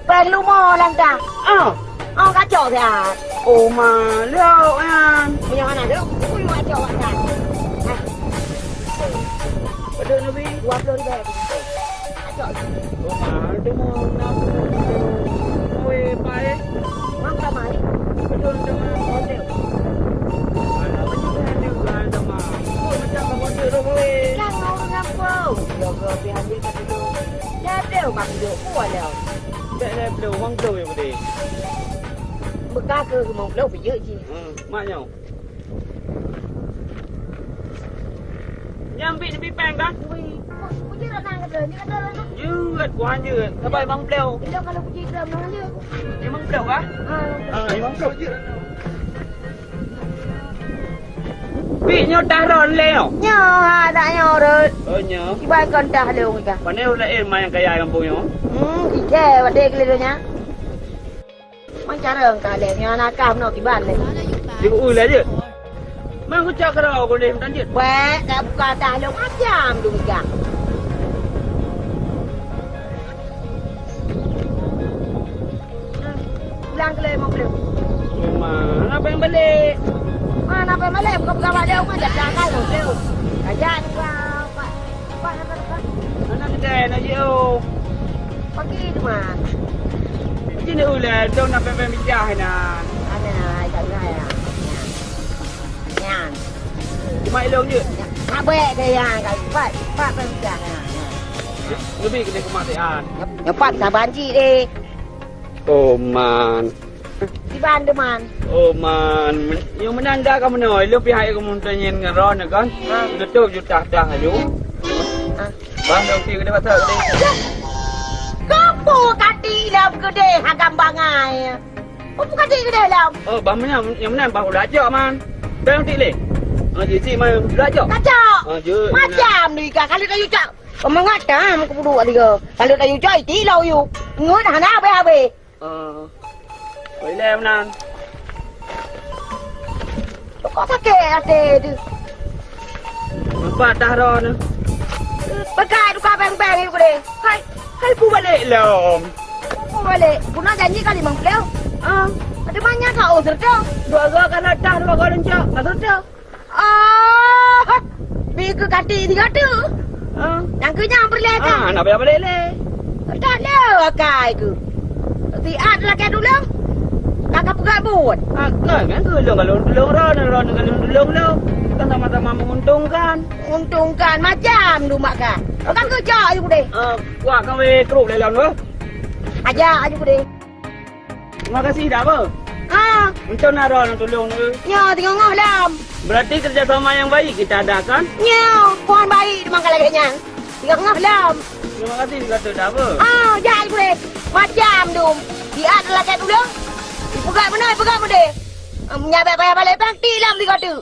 Peng lumo langkah. Ah. Oh, kacok siat. Oh, ma, lok nyan. Punya mana tu? Uyu kacok watang. Ah. Padahal nabi. Dua puluh ribu. Acok. Oh, mahal tu, Mon. Enam puluh. Oi, Pak, eh. Mang ramai. Betul, betul, betul. Alah, betul, betul, betul, mahal tu, Mang. Oh, macam Bang Oncik tu, oi. Yang orang ngaku. Jaga pihak dia kat situ. Dia ada, Bang, duduk. Kuat dia. Tak ada, belum. Orang tu yang boleh. Bekas ke lima puluh, bejek je. Hmm, mak nyoe. Nyan bit neubi péng kan? Ui, kok, kok jeuet rot nang kata? Ni kata rot nang. Jeuet, kuah jeuet. Sabai bang pleu. Ilong kalau kuji gram nang jeuet. Limong pleu kah? Ha, limong pleu. Ah, limong pleu jeuet. Bit nyoe dah rot lé nyoe? Nyoe, ha, dah nyoe rot. Oh, nyoe. Kiban kon dah lé ureueng kah? Pane ureueng laén ma nyang kaya gampông nyoe? Hmm, ijai, wadé keuleue nyan. Man cara ka lé, nyan nakah meunoe kiban lé. Di bu lé jeuet. Man kucok keudroe ku lé meutanjeuet. Bèk, ka buka dah lôn macam tu migah. Pulang keu lé mau belum? Mana apa yang balik? Mana apa yang balik? Buka-buka balik, rumah jaga kan mau belum? Kajak ni, Pak. Pak, apa, apa? Mana kedai nak jauh? Pagi tu, Man. Macam ni ulah, dong nak pepeng bijah ni. Mana, ai kat mana ya? Nyan. Cuma ilong je. Nak bèk ke yang kat, cepat, cepat pepeng bijah ni. Lebih kena kematian. Nyoe pat saban cit deh. Oh, Man. Kiban deh, Man. Oh, Man. Nyang meunan dah kamoe nyoe. Ilong pihak kamoe tanyan ngon ron kan. Ha. Tutup jutah-tah aju. Ha. Bang, dong pi gede pasal gede. Kapo kati lam gede hagam bangai. Kapo kati gede lam. Oh, bang, meunan, nyang meunan bang udah ajak, Man. Dong ti leh. Ha, jisi, Man, udah ajak. Kacok. Ha, je. Macam ni, Kak. Kalau dah ajak. Peumangat dah, muka puduk tiga. Kalau dah ajak, iti lau yuk. Ngut hana habis-habis. Ah. Oi, lé meunan. Kok sakét até tu? Nampak dah roh ni. Peugah duka beng-beng ni boleh. Hai, hai pu balik lom. Pu balik. Puna janji kali mang puluh. Ah. Ada banyak kau serta. Dua go kan dah, dua go lencak. Kan serta. Ah, bi keu kati tiga tu. Ah. Nyang keu nyang peureulèe ka. Ah, nak payah balek lé. Tak ada akai ku. Siat lakèe tulông. Ka ka peugah buet. Ah, kan, kan keu lôn, kalau tulông ron, ron, kalau tulông lôn. Kan sama-sama menguntungkan. Menguntungkan macam tu mak ka. Bukan kerja ayu deh. Ah, kuat kami truk dalam tu. Aja ayu deh. Terima kasih dah apa? Ah. Untuk nak ron tulông tu. Nyo, tengok ngah lam. Berarti kerjasama yang baik kita adakan? Nyo, pohon baik di mangkal lagèe nyan. Tengok ngah lam. Terima kasih juga tu dah apa? Ah, jak boleh. Macam tu. Dia ada lagi tulông. Dipeugah benar, dipeugah benar. Menyabet payah balik praktik lam tiga tu.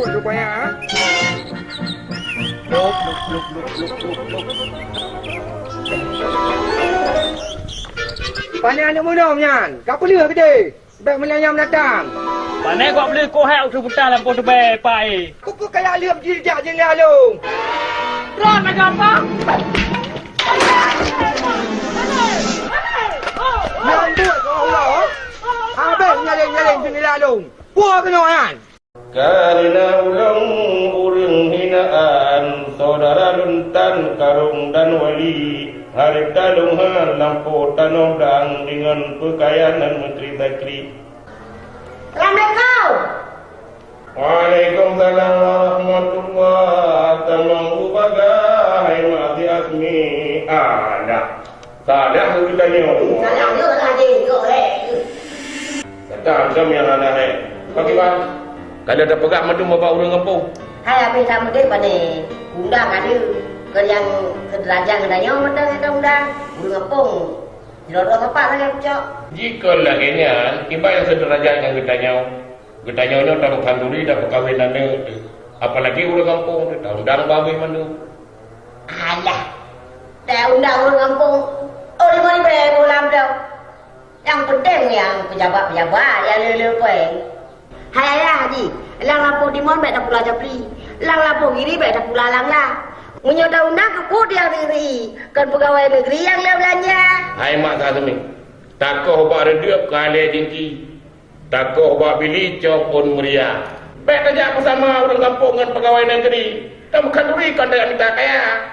Rupanya, ha? Pane aneuk meunom nyan? Ka peuleueh geude? Bèk meulanyang datang. Pane gok bleuh koh hek u teuputang lampôh teubèe, Pak, eh. Keupeue kaya lheueh jijak jeuet lé along? Rot lagèe apa? Nyang buet keu Allah, habéh nyaleng-nyaleng jeuet lé along. Peue keunoe nyan? Kareuna ulôn ureuëng hinaan, syedara lôn tan karông dan wali, hareuta lôn han lampôh tanoh dang deungon peukayan nan meukri-sakri. Assalamualaikum. Waalaikumsalam warahmatullah. Tamong u bagah, hai Mak Asmi. Alah. Salah geutanyoe. Salah nyoe, salah jih, nyoe, eh. Gata macam nyang hana hai. Pakriban? Ka lheueh tapeugah mandum bak ureuëng gampông? Hai habéh that meudeh pane. Undang ka lheueh. Keu nyang seudeurajat ngon tanyoe mantong nyang ka undang. Ureuëng gampông. Sidroe-droe sapat sagai pucok. Jikheun lagèe nyan, kiban nyang seudeurajat ngon geutanyoe? Geutanyoe nyoe tameukhanduri dan peukawen aneuk teuh. Apalagi ureuëng gampông teuh, taundang babah mandum. Alah, taundang ureuëng gampông. Oh, lima ribèe boh lam teuh. Nyang peunteng nyang peujabat-peujabat nyang le-le péng. Hai ayah jih, lam lampôh timon bèk tapula capli, lam lampôh kiri bèk tapula langla. Meunyoe taundang keu peue nyang ri-ri, kon peugawai neugri nyang le beulanja. Hai Mak Sasemi, takoh bak reudeup ka lhèe jingki. Takoh bak bili cok phôn meuria. Bèk tajak beusama ureuëng gampông ngon peugawai neugri. Tameukhanduri kon tajak mita kaya.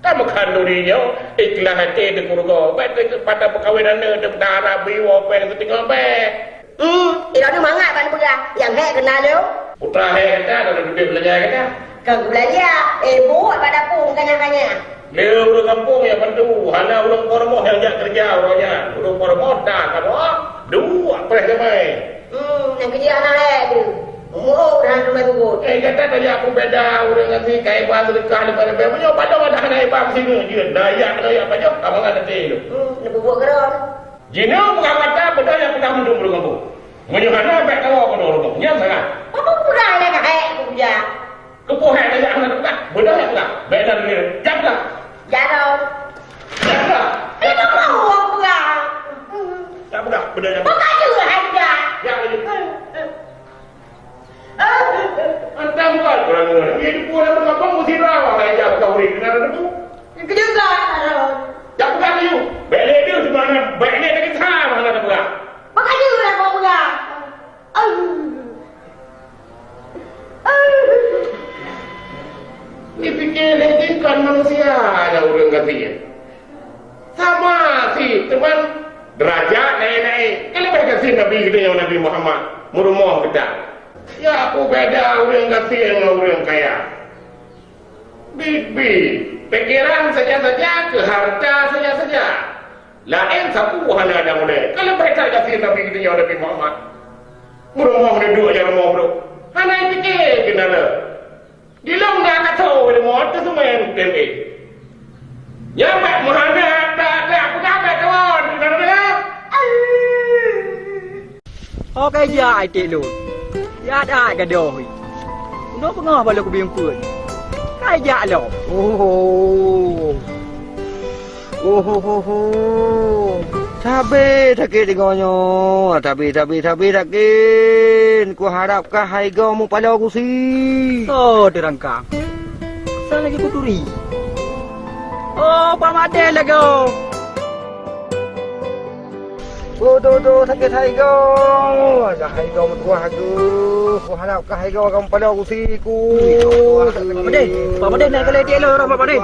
Tameukhanduri nyoe ikhlas até teuh keu rugoe. Bèk teuh pat tapeukawen aneuk teuh meuharab bri woe péng siteungoh bèe. Hmm, droeneuh mangat ban peugah, nyang hék keunan lôn. Putra hék gata, droeneuh teubiet beulanja gata. Kon beulanja, eh, buet bak dapur kanyang-kanyang. Lé ureuëng gampông nyang bantu, hana ureuëng po rumoh nyang jak keureuja uroe nyan. Ureuëng po rumoh tan saboh, duek preh damai. Hmm, nyang keujeuet hana lé teuh. Muoh dah hana teumé tubot. Eh, gata tajak peubeda ureuëng ngon si ka iba seudeukah leubeh-leubeh. Meunyoe padub dah hana iba keusineuk jeuet, na yak keunoe yak pajoh, ka mangat até lôn. Hmm, neupeubuet keudroe. Jinoe peugah mata beudôh nyang peugah mandum ureuëng gampông. Meunyoe hana, bèk tawoe keunoe rumoh. Nyan sagai. Peue peugah lé ka hék peugah. Keupeue hai tajak hana tapeugah? Beudôh jak peugah. Bèk na deungoe. Jak peugah. Jak droe. Jak peugah. Eh, jak peugah. Kamoe ureuëng peugah. Jak peugah. Beudôh jak peugah. Bukan juga hai peugah. Jak laju. Hantam buat ureuëng nyoe. Di depan ureuëng gampông meusidroe awak hai jak peugah ureuëng. Keunan ada debu. Keujutan ada. Jak peugah laju. Bèk lé deuh di mana? Bèk lé lagi sa mana tapeugah. Bukan juga hai peugah. Dipike lé jih kon manusia nyang ureuëng gasien. Sama si teuma derajat naik-naik. Keuleubeh gasien Nabi geutanyoe Nabi Muhammad meurumoh geutanyoe. Ya peubeda ureuëng gasien ngon ureuëng kaya. Bibi, pikeran saja-saja, keu hareuta saja-saja. Laén sapeue hana ada ulée. Ka leubeh that gasien Nabi geutanyoe Nabi Muhammad. Meurumoh neuduek nyang rumoh brok. Hana jipike keunan. Di lôn na ka tho rumoh teuh seumén tem eh. Nyan bak meuhana tak-tak peugah bak kawan keunan. Ho kai jak ai ték lôn. Jak that gadôh. Unoe beungoh bak lôn kubieng peuet. Kai jak lom. Oho. Oho ho ho. Sabe sakét deungoe nyoe. Sabe, sabe, sabe sakét. Kuharab kah hai goe meupaloe gusi. Soe teurangkang? Sang lagèe kuturi. Oh, Pak Madé lagoe. Beutôi, beutôi, sakét hai goe. Dah hai goe meutuah aku. Ku harab kah hai goe kamoe paloe gusi ku. Pak Madé, Pak Madé, na kalai tiek lôn, Pak Madé.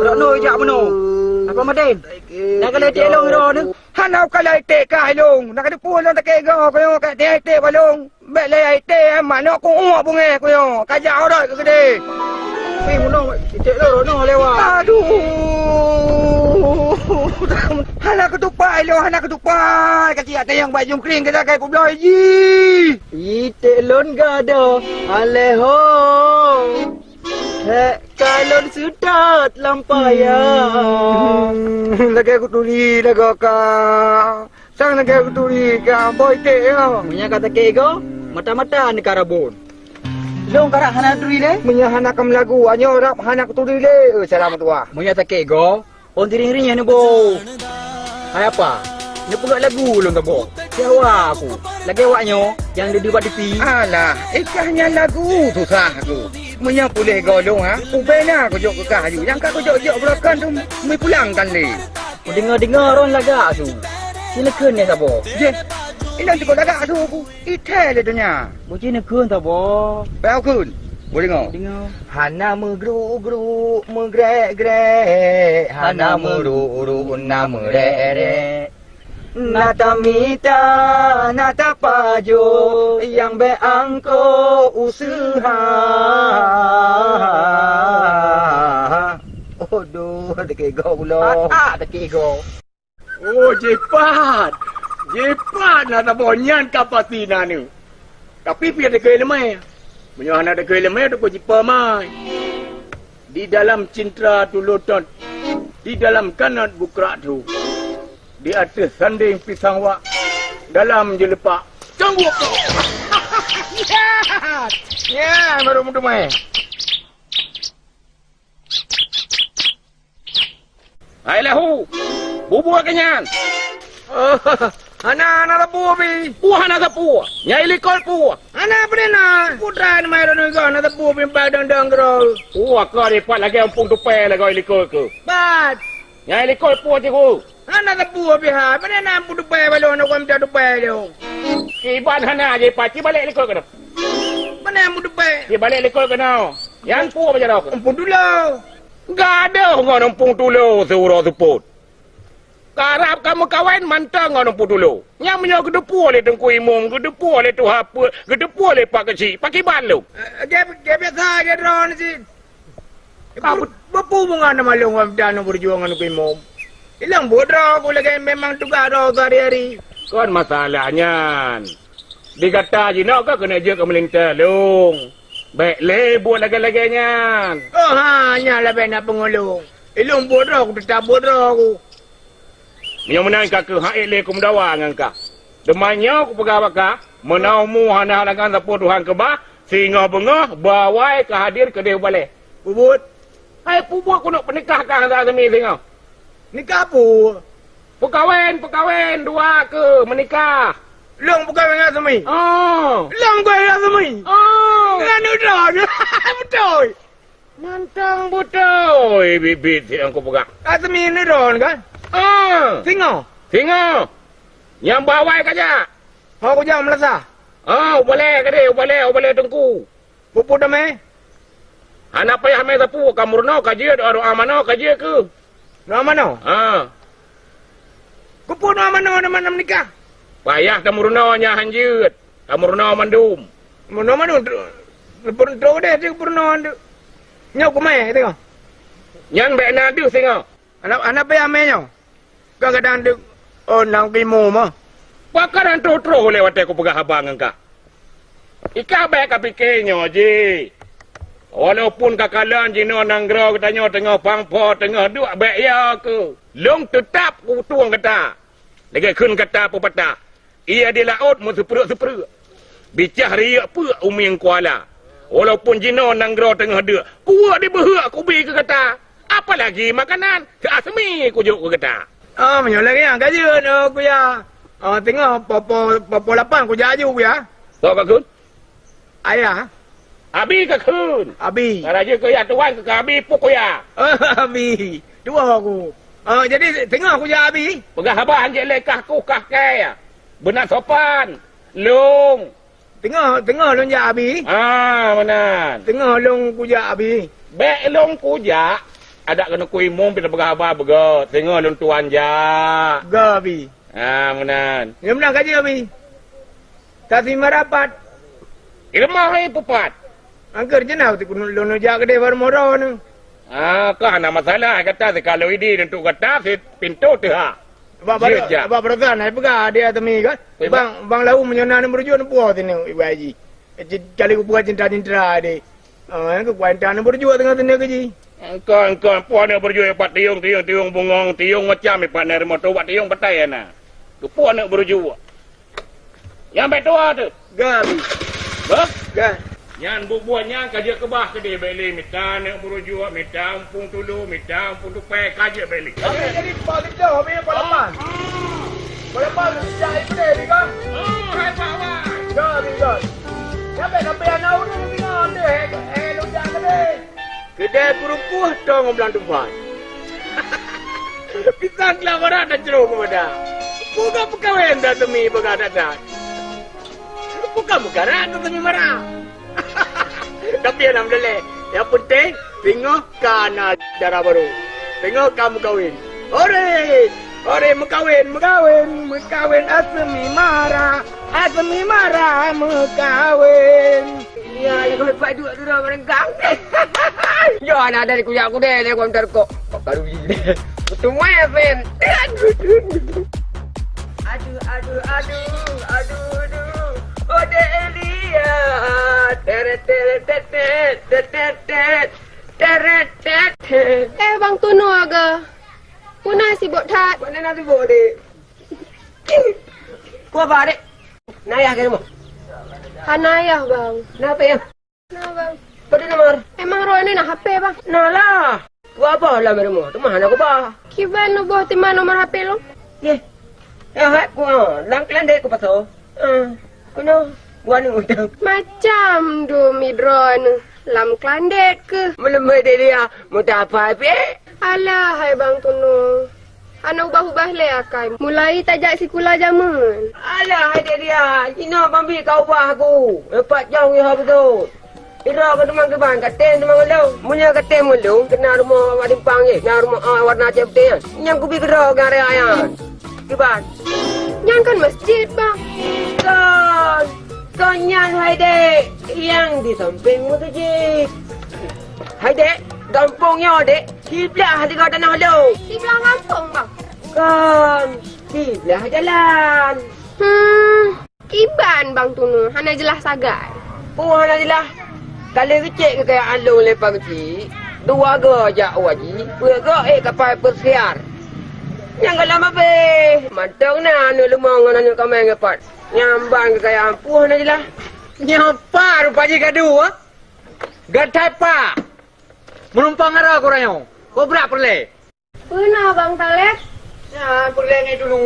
Rot noi jak bunoe. Pak Madé, na kalai tiek lôn, rot ni. Hana kalai tiek kah lôn. Na kateupue lôn sakét goe, kuyong ka tiek-tiek balong. Bèk lé ai té, manok ku uek beungéh kuyoe, ka jak rot keu keudè. Pih meunoe, icek lôn rot noe lewat. Aduh. Hana keutupat lôn, hana keutupat. Ka siat tayong bak jungkring, ka sakai peubloe jih. Icek lôn gadôh, alèh ho. Hék ka lôn seutôt lam payah. Hmm, lagèe kuturi lagoe ka. Sang lagèe kuturi ka boh iték nyoe. Meunyo ka sakét goe, mata-mata neukarabon. Lôn karab hana turi lé? Meunyoe hana kam lagu, anyoe rab hana kuturi lé, eh, salam tuah. Meunyoe sakét goe, ôn tiring-tiring nyan neuboh. Hai apa? Neupeugah lagu lôn saboh. Jawa aku. Lagèe awak nyoe, nyang deuh-deuh bak tipi. Alah, ikah nyan lagu susah aku. Meunyoe puléh goe lôn, ha? Ubena kujok keu kah aju. Nyang ka kujok-jok beurokon tu, meupulang kan lé. Kudeungoe-deungoe ron lagak su. Ci neukheun nyan saboh. Jeh, inong cukup lagak su aku. Ithèe lé donya. Buci neukheun saboh. Bèk kheun. Budeungoe. Deungoe. Hana meugruk-gruk, meugrek-grek, hana meuruek-ruek, na meurek-rek. Na tamita, na tapajoh, nyang bèk angkôk useuha. Aduh, teukigoe ulo. Atak teukigoe. Oh, jipat! Jipat na saboh nyan ka pasti na neuh. Tapi pih teukeue leumé. Meunyoe hana teukeue leumé, teukeue jipeumai. Di dalam cintra tulô tot, di dalam kanot bukrak thu, di ateueh sandeng pisang wak, dalam jeuleupak cambuk. Ya, baru meuteumé. Hai lahu, bubur keu nyan. Oh, hana, hana sapeue, Bi. Wah, hana sapeue. Nyai likot peue? Hana peue na. Putra ni mai droeneuh hana sapeue, Bi, pai dong-dong keudroe. Wah, ka dipat lagèe umpung tupèe lagèe likot keuh. Bat. Nyai likot peue, Cikgu? Hana sapeue pih hai, pane na peudupai baloe, na kuam ta dupai lé. Kiban hana jipat, ci balek likot keunoe. Pane peudupai? Ci balek likot keunoe. Nyan peue bak jaroe? Umpung tulô. Gadoh ngon umpung tulô siuroe seupôt. Karab ka meukawen mantong ngon umpung tulô. Nyan meunyoe geuteupeue lé Teungku Imum, geuteupeue lé tuha peuet, geuteupeue lé Pak Keuchik, pakiban lôn? Eh, gèt, gèt biasa, gèt droeneuh cit. Ka Beu-, beupeu beungoh na malông dan beujuang ngon Teungku Imum. Ilong buet droe ku lagèe memang tugaih droe sehari-hari. Kon masalah nyan. Di gata jinoe ka keuneuk jeuet keu meulintèe lôn. Bèk lé buet lagèe-lagèe nyan. Oh, ha, nyan leubeh na peungeulông. Ilong buet droe ku, teutap buet droe ku. Meunyoe meunan ka keuh, han ék lé kumeudawa ngon kah. Teuma nyoe kupeugah bak kah, meunoe mu hana halangan sapeue Tuhan keubah, singoh beungoh beuawai ka hadir keudeh u balèe. Peubuet? Hai peubuet keuneuk peunikah kah ngon Asmi singoh. Nikah peue? Peukawen, peukawen, dua keuh meunikah. Lôn peukawen ngon Asmi? Oh. Lôn peukawen ngon Asmi? Oh. Ngon droe. Beutôi. Mantong beutôi biet-biet nyang kupeugah. Ka seumian droeneuh kan? Ah. Singoh? Singoh. Nyang bak awai ka jak? Ho kujak meulasa? Ah, u balèe keudeh, u balèe, u balèe teungku. Peue-peue damé? Hana payah mé sapeue, ka meurunoe ka jeuet, doa manoe ka jeuet keuh. Doa manoe? Ah. Keupeue doa manoe, doa manoe meunikah? Payah tameurunoe nyan han jeuet. Tameurunoe mandum. Meurunoe mandum, teu-, teu-, teu-, deh, teu-, peurunoe mandum. Nyoe kumé, tengok. Nyan bèk na deuh singoh. Aneuk, aneuk piah mé nyoe. Kadang-kadang deuh, oh, nang gimu mah. Pakon han troh-troh lé watèe kupeugah haba ngon kah? Ikah bèk kapike nyoe jih. Walaupun kakalon jinoe nanggroe geutanyoe teungoh pang-po, teungoh duek bèk yo keuh, lôn teutap kutueng gata. Lagèe kheun gata peupatah, "Ie di laôt meuseupreuek-seupreuek, bicah riyeuk peuek u mieng kuala." Walaupun jinoe nanggroe teungoh deuk, kuweuek dibeuheuk kubi keu gata. Apalagi makanan, keu Asmi kujok keu gata. Ah, meunyoe lagèe nyan ka jeuet, oh, kuya. Ah, teungoh poh, poh, poh, poh lapan kujak aju, kuya. Soe ka kheun? Ayah. Abi ka kheun. Abi. Ka raja keu ya tuan keu abi puk ya. Abi. Dua aku. Ah, jadi teungoh kujak abi. Peugah haba han jeuet lé kah kuh kah kèe. Beuna sopan. Lôn. Teungoh, teungoh lôn jak abi. Ah, meunan. Teungoh lôn kujak abi. Bèk lôn kujak. Adak keuneuk kuimum pih tapeugah haba beugöt. Teungoh lôn tuan jak. Gö abi. Ah, meunan. Nyang meunan ka jeuet abi. Tasima rapat. Ileumoh hai pupat. Angker jeunah ti keuneuk lôn jak keudeh baru moro nyoe. Ah, ka hana masalah gata sikalon idi untuk gata sit pintoe teuhah. Bak baru, jeuet jak. Bak barusan hai peugah di Asmi kan? Weh, bang, bang lahu meunyoe na neumeurujok neupuwoe sinoe ibu haji. Cit kali kupeugah cinta-cinta deh. Ah, nyang keu kuantan beurujok teungoh teuneuk jih. Engkon, engkon, puwoe aneuk beurujok pat tiong, tiong, tiong bungong, tiong macam pat na rumoh tu, pat tiong patai na. Keupeue aneuk beurujok? Nyang bèk tuwoe teuh. Gah, Abi. Bah? Gah. Nyan buet-buet nyan ka jeuet keubah keudeh bèk lé, mita aneuk burujuk, mita umpung tulu, mita umpung tupèe, ka jeuet bèk lé. Jadi, jadi, Pak Lintô, habis Pak Lapan. Pak Lapan, sejak itu deh, ni kan? Oh, hai Pak Wan. Ya, ni kan. Sampai, sampai anak urang singoh deh, eh, eh, lujang tadi. Keudè peurumpôh tô ngon blang tupat. Pisang keulah barat dan ceurôh meumada. Peugah peukawen dan semi peugah that-that. Bukan peukarat atau semi mara. Tapi alhamdulillah, yang penting singoh ka na dara barô. Singoh ka meukawen. Ore! Ore meukawen, meukawen, meukawen asemi mara. Asemi mara meukawen. Ya, ya, kami padu dulu bareng kang. Yo, anak dari kuyak kude, dia kau terkok. Baru gini. Betul, Fen. Aduh, aduh, aduh, aduh, aduh. Ode Elia. Teret, teret, tet, tet, tet, tet, tet. Teret, tet, tet. Eh, Bang Tuno aga. Puna sibuk that. Mana nak sibuk, dek? Kau apa, dek? Nayah ke rumah? Hana ayah, Bang. Kenapa, ya? Nah, Bang. Pada nomor? Emang roh ini nah H P, Bang? Nah lah. Buat apa lah meremah? Teman aku bah. Kiban nuboh teuma nomor H P lo? Ye. Ya, hai, ku, ah, lang kelandek ku paso. Ah, kuno, buat ni untuk. Macam dumi drone lam kelandek ke? Melemah dia dia. Mudah apa, P? Alah, hai Bang Tunung. Hana ubah-ubah lé akai. Mulai tajak sikula jameun. Alah, hai dek dia. Jinoe pambi ka ubah aku. Lepas jauh ya betul. Ira ke teman keban, katem teman ngelung. Munya katem ngelung, kena rumah awak dimpang ye. Kena rumah awak warna cem putih. Nyang kubi kero gare ayan. Kiban. Nyan kan masjid, Bang. Kon. Kon nyan hai dek. Yang di samping masjid. Hai dek, gampong nyoe dek. Siblah tiga tanah lôn. Siblah gampông, Bang. Kon, siblah jalan. Hmm, kiban Bang Tunu, hana jeulaih sagai. Oh, hana jeulaih. Ka lheueh geucék keukayaan lôn lé Pak Geuchik, dua goe jak u haji, peuet goe ék kapai peusiar. Nyang gohlom abéh, mantong na aneuk leumo ngon aneuk kaméng geupat. Nyang ban keukayaan peue hana jeulaih. Nyoe pat rupa jih gadu, ah? Gata pat. Meunumpang ara kurang nyoe. Kobra peureulée. Peue na Bang Taleb? Nyan peureulée ngon Tunu.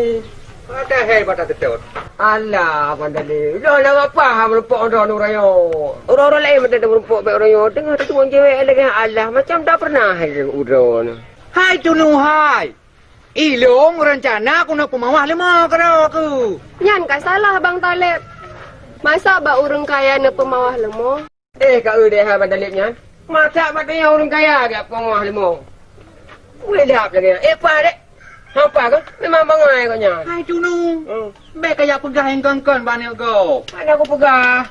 Ada hai bata tetot. Alah, Bang Taleb. Udah lah apa ha meureumpok droe urang nyoe. Urang-urang laén meuteumeurumpok bak urang nyoe. Teungoh tatueng cewek lagée alah macam dak pernah hai uroe nyoe. Hai Tunu hai. Ilong rencana keuneuk peumawah leumo keudroe keu. Nyan ka salah Bang Taleb. Masa bak ureueng kaya neupeumawah leumo? Eh, ka eu deh hai Bang Taleb nyan. Masak bak teungoh ureueng kaya gak peungawah leumo. Weh lap lagée nyan. Eh, pa dek. Hampa ke? Memang bangai kau nyan. Hai Tunu. Hmm. Bèk kaya peugah ingkon-kon bak aneuk gob. Mana aku peugah?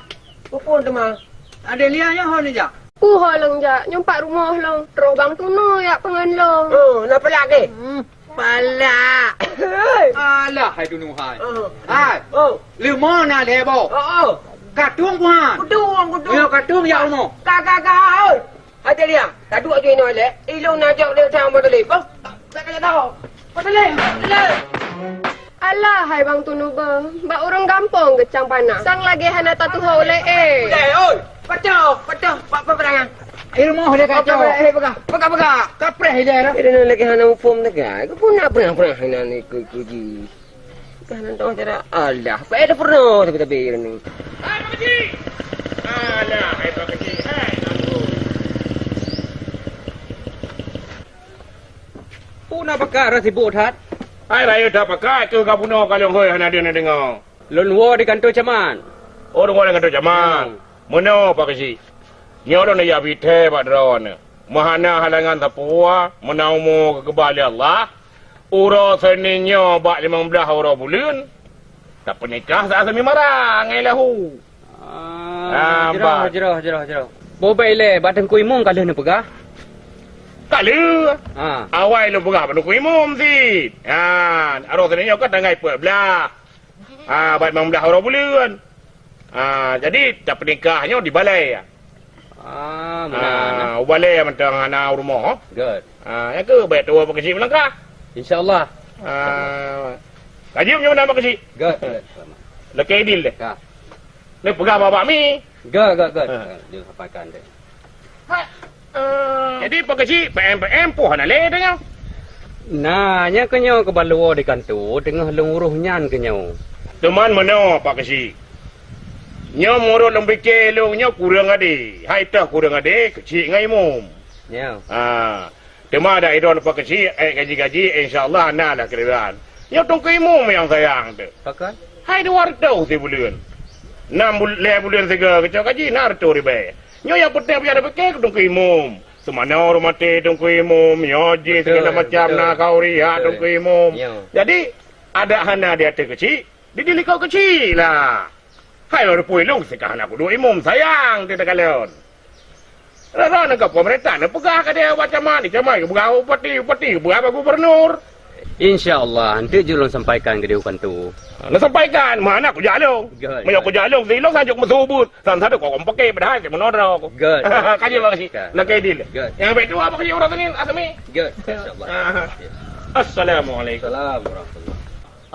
Pupun teuma. Ada liang nyoe ho neujak? Ku ho lôn jak, nyoe pat rumoh lôn. Troh Bang Tunu jak peungon lôn. Oh, na pelak ke? Hmm. Palak. Alah, hai Tunu hai. Oh. Hai. Oh. Leumo na lhèe boh. Oh, oh. Katueng kuhan. Kutueng, kutueng. Yo katueng jak rumoh. Ka, ka, ka, oi. Hai Telia, taduek ju inoe lé. Ilong na jok lé sang Bang Telim. Oh, tak kena tahu. Bang Telim, Bang Telim. Alah, hai Bang Tunu beuh. Bak ureueng gampông geucang panas. Sang lagèe hana tatuho ulèe, eh. Eh, oi. Pecah, pecah. Pak peperangan. Ilmu dia kacau. Pegang, pegang. Kapreh dia dah. Dia lagi hana muphom tegak. Kau pun nak pernah-pernah hina ni ku, ku ji. Dah nonton cara Allah. Baik dah pernah tapi-tapi ni. Hai Pak Kecil. Alah, hai Pak Kecil. Hai, aku. Puna pakak rasa sibuk that. Hai raya that pakak tu ka bunoe ka lôn hôi hana deungoe-deungoe. Lôn woe di kantor camat. Oh, lôn woe di kantor camat. Hmm. Meunoe Pak Kecil. Nyoe lôn jak bithèe bak droeneuh. Meuhana halangan sapeue, meunan umu geukeubah lé Allah, uroe Senin nyoe bak limong blaih uroe buleuen, tapeunikah saat semi mara ngon lahu. Ah, jroh, jroh, jroh, jroh. Boh bèk ilèe, bak Teungku Imum ka lheueh neupeugah? Ka lheueh. Ha. Awai lôn peugah bak Teungku Imum cit. Ha, uroe Senin nyoe kan tanggai peuet blaih. Ah, bak limong blaih uroe buleuen. Ah, jadi tapeunikah nyoe di balai. Ah, meunan. Ah, u balai mantong hana u rumoh. Good. Ah, nyang keu bèk tuwoe Pak Keuchik meulangkah. Insya Allah. Ah, ka jeuem nyoe meunan Pak Keuchik. Good, good. Lakèe idin deh. Ka. Eh, peugah bak Pak Mi. Göt, göt, göt. Ha. Göt, sampaikan deh. Hai. Eh, jadi Pak Keuchik, P M P M poh hana lé tanyoe. Nah, nyan keuh nyoe keubalua di kanto, teungoh lôn uroh nyan keuh nyoe. Teuma meunoe Pak Keuchik. Nyoe meunurot lôn pike lôn nyoe kureueng adé. Hai toh kureueng adé, Keuchik ngon Imum. Nyoe. Ha. Teuma dak idon Pak Keuchik, eh, gaji-gaji, insya Allah na lah keureubeuen. Nyoe Teungku Imum nyang sayang teuh. Pakon? Hai dua reutôh sibuleuen. Nam bul-, lhèe buleuen sigoe geucok gaji na reutôh ribèe. Nyoe nyang peunteng payah tapike keu Teungku Imum. Seumanoe rumoh tangga Teungku Imum, nyoe jih, betul, segala macam betul, na khauri hak, betul, Teungku Imum. Nyoe. Jadi, adak hana di ateueh Keuchik, di, di likot Keuchik lah. Hai lôn pui lôn sikah hana kuduek Imum sayang teuh takalon. Rara nangka pemerintah neupeugah ka dia bak camat, di camat geupeugah bupati, bupati geupeugah bak gubernur. Insya Allah, eunteuk jeuet lôn sampaikan keudéh u kanto. Neusampaikan, mana kujak lôn? Göt, göt. Meunyoe kujak lôn, si lôn sanjok meusubuet, san sadok kong paké padahai si meunoe droe. Göt, göt. Ka jeuet bak si. Ka. Lakèe dil. Göt. Nyang bèk tuha bak si uroe Senin, Asmi. Göt, insya Allah. Ah. Assalamualaikum. Salam warahmatullah.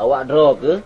Awak droe keuh,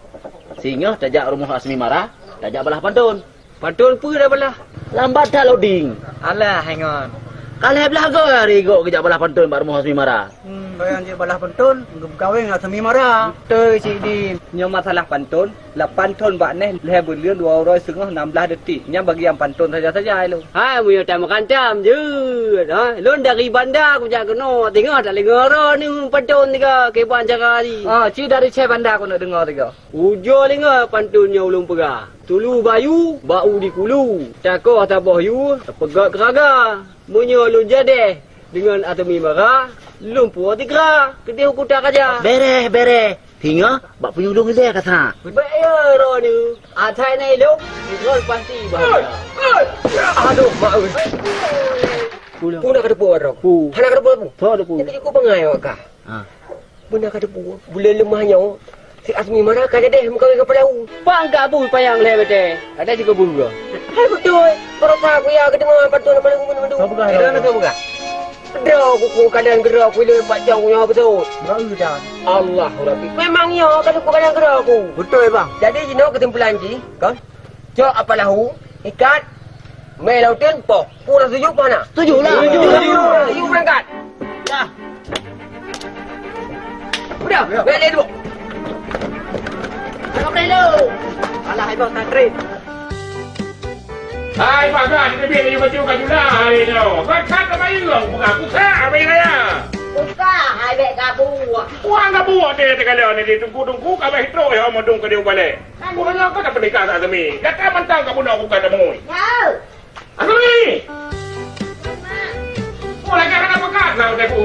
singoh tajak rumoh Asmi Mara, tajak balaih panton. Panton peue dah balaih? Lambat that loading. Alah, hai ngon. Ka lhèe blah goe hari goe geujak balaih panton bak rumoh Asmi Mara. Hmm, goe nyang jeuet balaih panton, geupeukawen ngon Asmi Mara. Beutôi, Cik Din. Nyoe masalah panton, lapan thon bak neh, lhèe buleuen, dua uroe seungoh, nam blah detik. Nyan bagian panton saja-saja lôn. Hai, meunyoe tameukancam jeuet, ha? Lôn dari Banda kujak keunoe, teungoh tadeungoe droeneuh panton tiga, kiban cara jih. Ah, ci dari Aceh Banda keuneuk deungoe tiga. Ujoe lingoe pantôn nyang ulôn peugah. Tulu bayu, bak u di kulu. Takoh taboh yue, tapeugöt keuraga. Meunyoe lôn jadeh deungon Asmi Mara, lôn puwoe tigra keudéh u kuta kaja. Bereh, bereh. Singoh bak punyueng lôn ilèe ka sa. Bèk yo droeneuh. Asai na ilôn, droeneuh pasti bahaya. Aduh, mak oi. Peue na ka teupeue droe? Peue? Hana ka teupeue, peue? Peue? Nyan keuh bangai awak kah. Ha. Beuna ka teupeue, buleuen leumah nyoe, si Asmi Mara ka jadeh meukawen ngon Peulahu. Pan ka bui panyang lhèe batèe, ada juga bui gua. Hai beutôi, baroesa kuya geudeungoe pantôn Peulahu mandum. Kau peugah, eh, kau peugah. Droe ku, ku kadang geura ku ilôn bak cong ku nyoe beutôi. Enggak udah. Allahu Rabbi. Memang nyoe ka teupeue kadang geura ku. Beutôi, Bang. Jadi jinoe keusimpulan jih, kon? Cok Peulahu, ikat, mé lauteun poh. Peue na setuju peue hana? Setuju lah. Setuju. Setuju beurangkat. Dah. Udah, ya. Bèk lé dulu. Tangkap deh lu. Alah, hai bang, tak trip. Hai, pagan, kita biar laju baju kat jula hari tu. Kau tak kebayang, bukan aku sah, abang raya. Bukan, hai bèk gabuek. Bukan gabuek dia, dia kata ni, dia tunggu-tunggu, kau abang hitrok ya, mau dong ke dia balik. Ureueng nyoe ka tapeunikah ngon Azmi. Gata mantong ka bunoe buka tamui. Nyoe. Azmi! Mak. Oh, lagèe hana peugah na utai ku.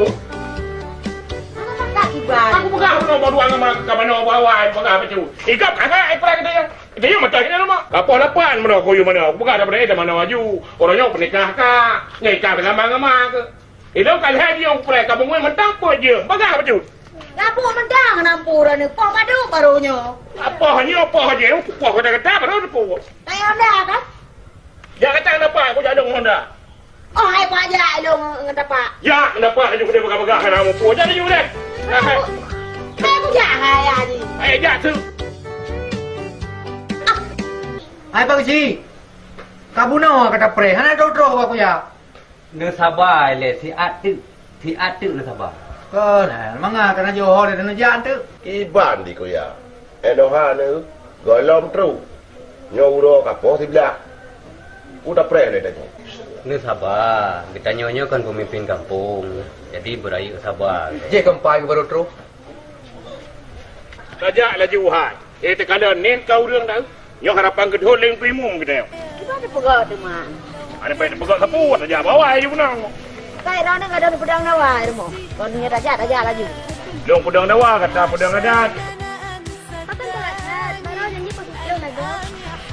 Hana peugah kiban. Aku peugah bunoe bak dua ngon mak ka manoe bak awai peugah bacut. Igop kagak ai peurang keu tanyoe. Keu tanyoe mantong keu tanyoe mak. Ka poh lapan manoe kuyue manoe. Aku peugah daripada eh manoe aju. Ureueng nyoe peunikah ka. Nyoe ikah teulamang ngon mak keu. Ilôn ka lhèe jeuem preh ka beungui mantong peuet jeuem. Bagah bacut. Gabuek mantong nam pura ni, poh padub baru nyoe. Apoh nyoe, poh jeuem, poh gata-gata baru teupeue. Tayang dah kan? Jak gata ngon Pak, kujak lôn ngon dah. Oh, hai Pak jak lôn ngon Pak. Jak ngon Pak, laju deh bagah-bagah hana muphom. Jak laju deh. Hai, hai. Hai, kujak hai, hai. Hai, jak tu. Hai, Pak Keuchik. Ka bunoe ka tapreh, hana troh-troh bak kujak. Neusaba ilèe siat teuk, siat teuk neusaba. Kon, eh, mangat ka na Johor dan neujak teuk. Kiban di kuya. Eh, noha neu, gohlom trok. Nyoe uroe ka poh siblaih. Peue tapreh lé tanyoe? Neusaba, geutanyoe nyoe kon peumimpin gampông. Jadi beurayeuk saba. Jih keumpay baru trok. Tajak laju hai. Eh, teukalon nen ka ureueng dah. Nyoe harapan geuthon lé Teungku Imum geutanyoe. Kiban teupeugah teuma. Ada baik teupeugah sapeue, tajak bawai ju beunang. Kai rana gadôh peudong dawa rumoh. Kon nyoe tajak, tajak laju. Lôn peudong dawa, gata peudong adat. Akan telat, baru janji pas pulang lagi.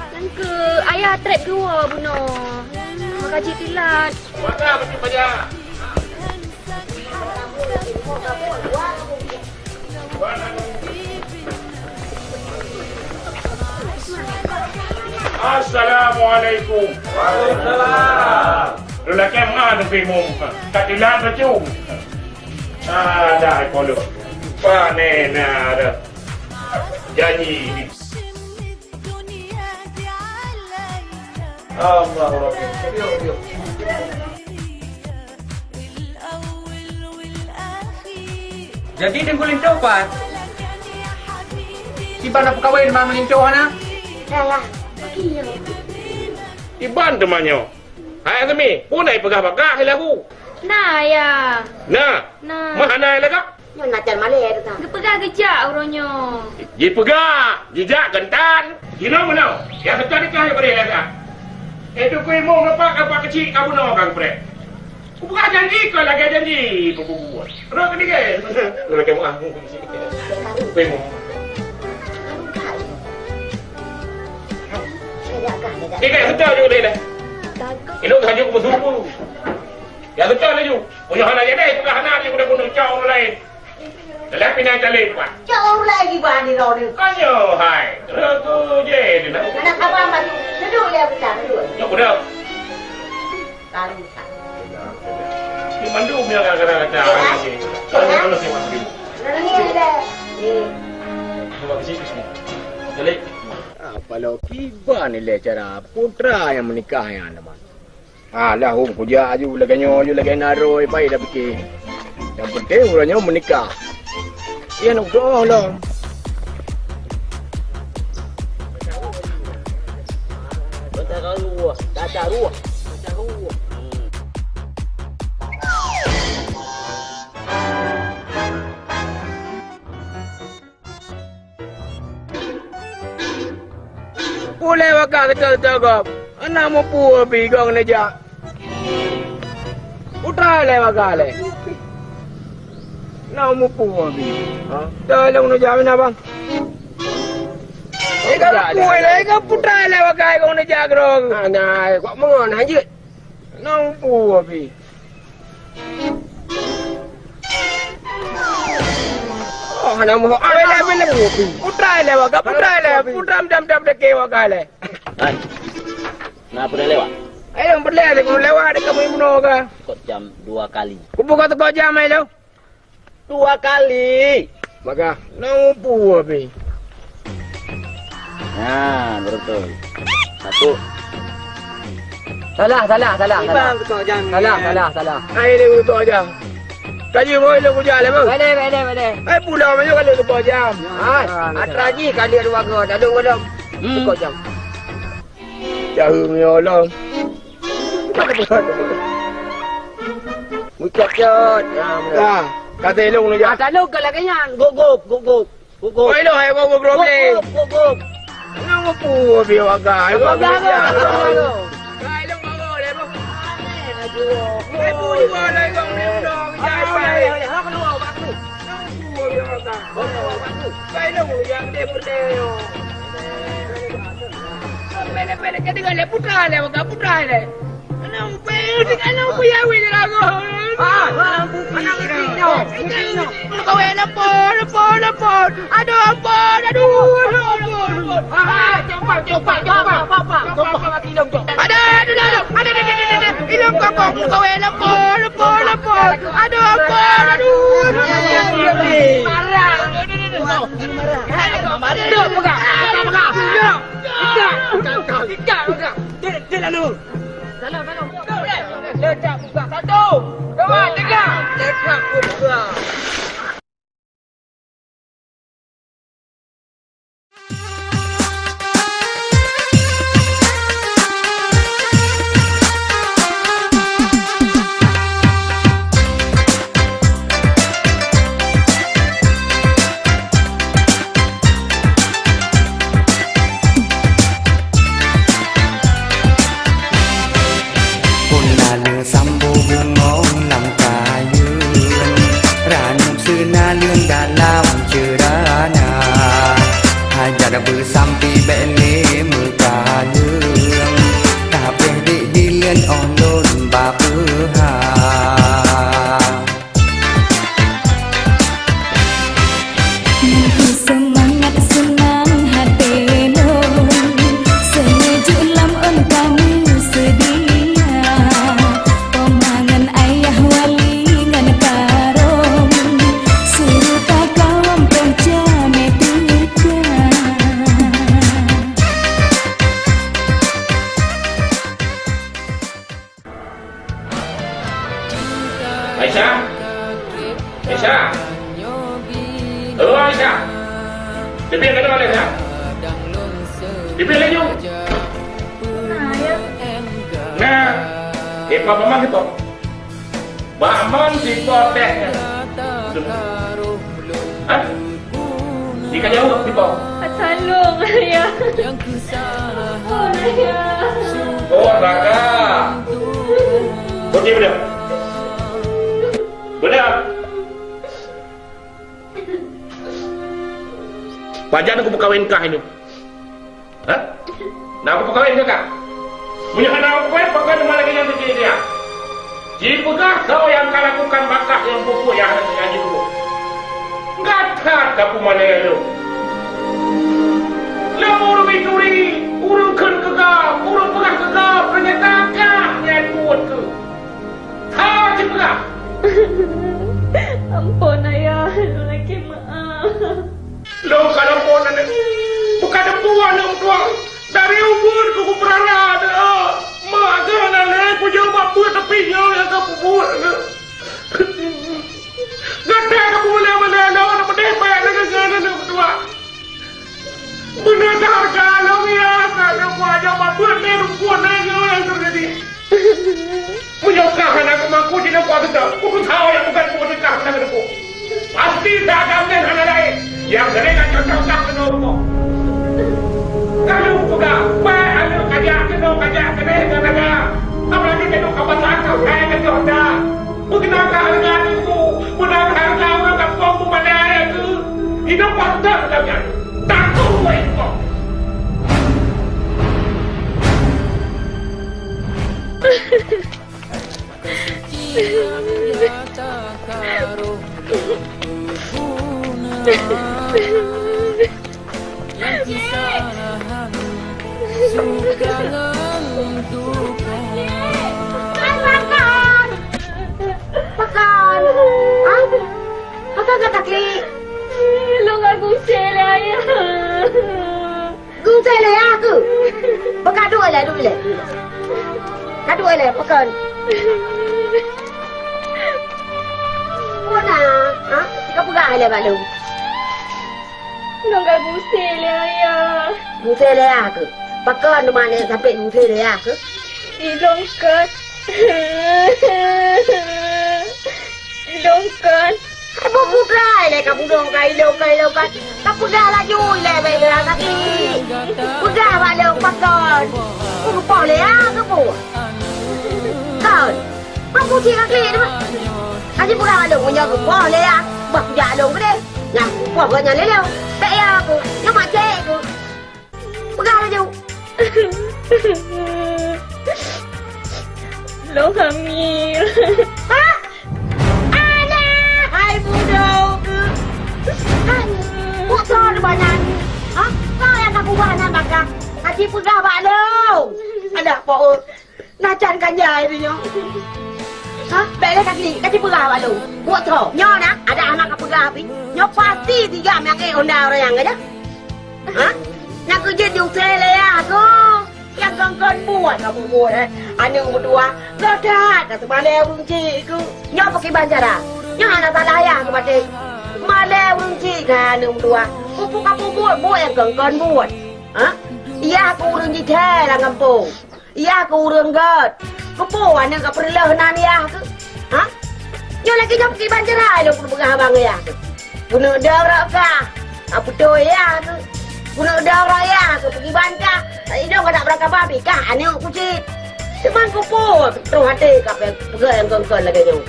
Nyan keuh ayah trép dua bunoe. Maka cit tilat. Maka betul saja. Assalamualaikum. Waalaikumsalam. Lelaki mana Teungku Imum? Tak jelas macam. Ah, dah, kalau. Panen ada. Janji. Allahu Akbar. Jadi Teungku Lintô pat? Kiban na peukawen ma Lintô hana? Salah. Iban teuma nyoe. Hai Azmi, peue na ipeugah bak kah lagu? Na, Ayah. Na? Na. Meuhana lagak? Nyoe na can malée teuka. Geupeugah geujak uroe nyoe. Jipeugah, jijak keunan. Jinoe meunoe, nyang seutôt nikeue nyang bri lagak. Eh, tukui mu ngepak, ngepak keuchik ka bunoe ka geupreh. Kupeugah janji kon lagée janji peububuet. Rot keudigen. Lagée meuah. Tukui mu. Tiga juta juga deh. Ini kan juga bersumpu. Ya betul laju. Punya hana jadi, bukan hana dia udah bunuh cowok lain. Dalam pinang calik, Pak. Cowok lain di bawah ni, Roni. Kan yo, hai. Terus tu je, dia nak. Anak abang batu. Duduk dia besar, duduk. Ya udah. Baru tak. Ni mandum yang kadang-kadang kata. Ya. Kalau, kalau saya mandum. Roni ada. Eh. Cuba ke situ semua. Calik. Apa lo kiban ni le cara putra yang menikah yang teman? Alah, hom kujak aju lagée nyoe aju lagée naroi, pai dah pike. Nyang penting uroe nyoe meunikah. Iya, nak doh lom. Baca ruah, baca ruah, baca ruah. Ulée waka seutôt-seutôt gob, hana mupeue pih gong neujak. Putra lé waka lé. Hana mupeue pih. Ha? Tolong neujak mina bang. Ika putra lé waka gong neujak grong. Hana, kok mengon hanjeuet. Nang pu abi. Oh, hana moh. Ah, bela, bela. Putra lé waka, putra lé. Putra dam dam deke waka lé. Hai. Na pernah lewat? Ayo, pernah lé, kamu lewat, kamu bunuh ka. Kok jam dua kali. Kubuka teko jam ayo. Dua kali. Maka, nang pu abi. Nah, betul. Satu. Salah, salah, salah, salah. Ibang ketok jam. Salah, salah, salah. Hai, dia ketok jam. Kaji moi lo kujak le, bang. Boleh, boleh, boleh. Hai, pulang aja kalau ketok jam. Hai, atra ji kali dua go, dah dong belum? Hmm. Ketok jam. Jauh ni Allah. Meucot-cot. Ya, kata ilong ni, ya. Kata ilong ke lagèe nyan. Gop, gop, gop, gop. Gop, gop. Oh, ilong hai gop, gop, gop. Gop, gop, gop, gop. Nang pu bi wagai. Wagai, wagai, wagai. Hai ilong wagai le, bang. Aduh. Hai pu dua lai gong ni, dong. Jai pai. Hai, hai, hai, hai, keluar waktu. Nang pu bi wagai. Keluar waktu. Hai ilong yang dia berdaya. Pele-pele jadi gale putra le, wagai putra le. Anak upai, anak upai ya weh lagu. Ah, anak upai. Kau lepo, lepo, lepo. Aduh, ampun, aduh, ampun, ampun. Ah, cepat, cepat, cepat, cepat, cepat, cepat, cepat, cepat. Aduh, aduh, aduh, aduh, aduh, aduh, aduh. Ilong kau, kau, kau lepo, lepo, lepo. Aduh, ampun, aduh. Marah. Aduh, marah. Aduh, pegang, pegang, pegang. Ikat, ikat, ikat, ikat. Dia, dia lalu. Salah, salah. Letak buka satu. Dua, tiga. Letak buka. Phôn naleueng sambông bungöng lam kayeueng, ranup seunaleueng dalam ceurana. Hajat beusampi bèk lé meukaleueng, tabeh dék dileuen óh lôn bak peuha. Nyan kheueh seumangat seunang até lôn, seujuek lam ôn kamoe seudia. Poma ngon ayah walau Aisyah? Aisyah? Oh, Aisyah! Leubeh ka deungoe, Aisyah? Leubeh laju! Nah, ya. Nah, eh, Pak Maman gitu. Pak Maman si Potek. Hah? Di ka jauh, di bawah. Asalong, ayah. Ampun, ayah. Oh, Raka. Kunci benda. Benda. Pajan aku peukawen kah ini? Hah? Nah, aku peukawen kah? Meunyoe hana peukawen, pakon teuma lagèe nyan teuntèe dia? Jipeugah soe nyang ka lakukan bak kah nyang peubuet nyang hana sengaja peubuet. Gata ka peumalèe lôn. Lôn ureueng turi, ureueng kheun keu gob, ureueng peugah keu gob, teunyata kah nyang buet keuh. Soe jipeugah? Ampôn, ayah, lôn lakèe meu'ah. Lôn ka lôn phôn aneuk. Bukan teupeu aneuk meutuah. Dari ubeut keu kupeurara teuh. Mak geuh hana lé kujak bak buet, tapi nyoe nyang ka peubuet geuh. Gata ka peumalèe-malèe lôn, peudeh bèk lagèe nyan aneuk meutuah. Beuna hareuga lôn, ya, ka lôn buet jak bak buet lé rumpun lagèe nyoe nyang teujadi. Meunyoe kah hana keumaku jinoe kuat teuka, kupeugah nyang bukan peue teuka hana keuneuk. Pasti sagai nyan hana laén. Nyang sering ka cocok kah keunoe rumoh. Ka lôn peugah, bèk aneuk kajak keunoe kajak keunoe ngon naga. Apalagi keunoe ka pasang kah hai keu Honda. Beuna hareuga teungku, beuna hareuga ureueng gampông peumalèe ayah keuh. Inong patôt lagèe nyan. Takot wahé kong. Pakon? Hah? Pakon gata klik? Lôn ka gusé lé ayah. Gusé lé ayah keuh? Beuka duek ilèe, duek ilèe. Ka duek ilèe, pakon? Peue na? Ha? Ka peugah ilèe bak lôn. Lôn ka gusé lé ayah. Gusé lé ayah keuh? Pakon teuma lé sampoe gusé lé ayah keuh? Ilôn kon. Ilôn kon. Hai, beuputra ilèe ka bunoe ka ilôn, ka ilôn ka. Ka peugah laju ilèe bak ilèe tadi. Peugah bak lôn pakon. Peue geupoh lé ayah keuh peue? Kon. Pakon cit ka klik teuma? Ka jipeugah bak lôn meunyoe geupoh lé ayah, bah kujak lôn keudeh. Nyang kupoh geuh nyan lé lôn. Bèk ya keuh, nyoe mak cék keuh. Peugah laju. Lôn hamil. Hah? Alah, hai budoe keuh. Hai, buet soe teuma nyan? Hah? Soe nyang ka peugah nyan bak kah? Ka jipeugah bak lôn. Alah, po. Na can ka jai tu nyoe. Hah? Bèk lé ka klik, ka jipeugah bak lôn. Buet soe? Nyoe na, adak hana ka peugah pih. Nyoe pasti tigam nyang ék Honda ureueng nyang ka jai. Hah? Nyang keu jeuet jiusé lé ayah keuh. Nyang kon-kon buet kamoe buet, eh. Aneuk meutuah, gata ka teumalèe ureueng chik keuh. Nyoe pakriban cara. Nyoe hana salah ayah keuh maté. Malèe ureueng chik kah aneuk meutuah. Peue-peue kamoe buet, buet nyang kon-kon buet. Hah? Yah keuh ureueng jithèe lam gampông. Yah keuh ureueng gèt. Keupeue aneuk ka peureulèe nan yah keuh? Hah? Nyoe lagèe nyoe pakriban cara lôn keuneuk peugah abang yah keuh. Keuneuk dong rot kah? Ka beutôi yah keuh. Keuneuk dong rot yah keuh pakriban kah? Inong ka dak beurangkaban pih kah aneuk kucit. Teuma keupeue troh até ka peugah nyang kon-kon lagèe nyoe?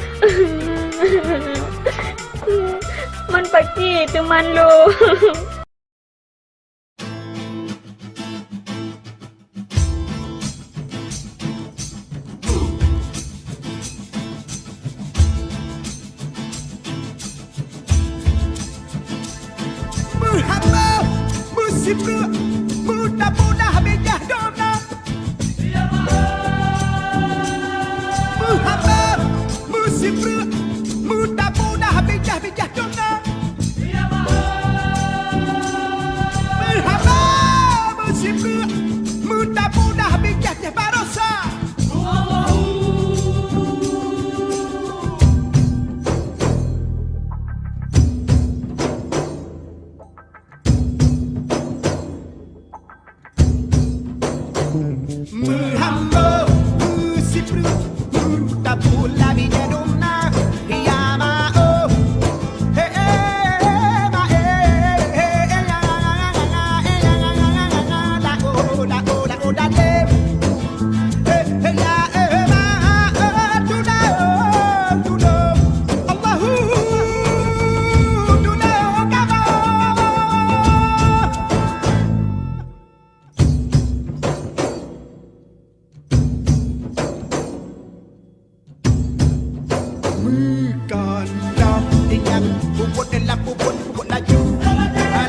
Man pakri teuma lôn. Meuhamba, meusibreuk, meudah-mudah bijah dong na. Meuhamba, meusibreuk, meudah-mudah bijah-bijah dong na. Meuhamba, meusibreuk, meudah-mudah bijah teuh baroesa. Bukan dah tiang puput dalam puput, puput laju.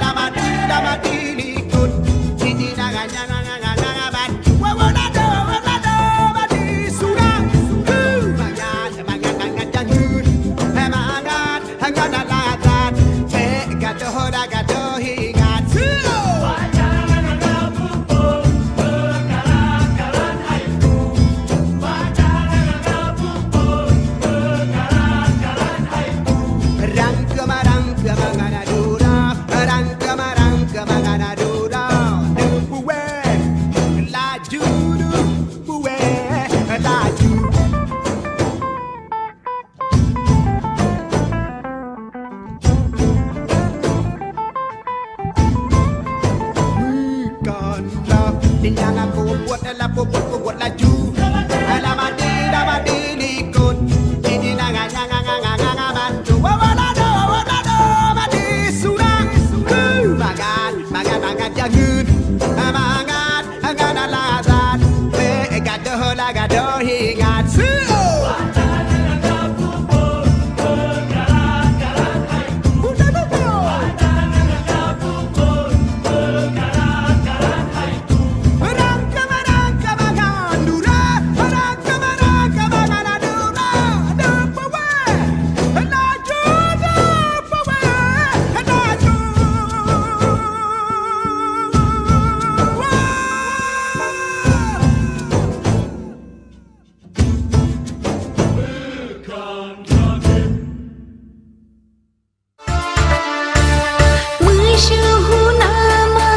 Lama di, lama di likot. Sini nanga, nanga, nanga, nanga, bantu. Wa, wa, lado, wa, lado, badi surang. Hu, mangat, mangat, mangat, jangan. Mangat, mangat, alasan. Eh, gadoh, dah gadoh, ingat. Hu. Rangka marangka mangana dura, rangka marangka mangana dura. Puwe, laju, puwe, laju. Bukan dah, tinggal aku buat, dah aku buat, aku buat laju. Lama di, lama di likot. Ini nanga, nanga, nanga, nanga, bantu. Wa, wa, lado, wa, lado, mati surang. Mangat, mangat, mangat, jangan. Mangat, mangat, alasan. Eh, gadoh lah, gadoh, ingat. Su. Meusyeuhu nama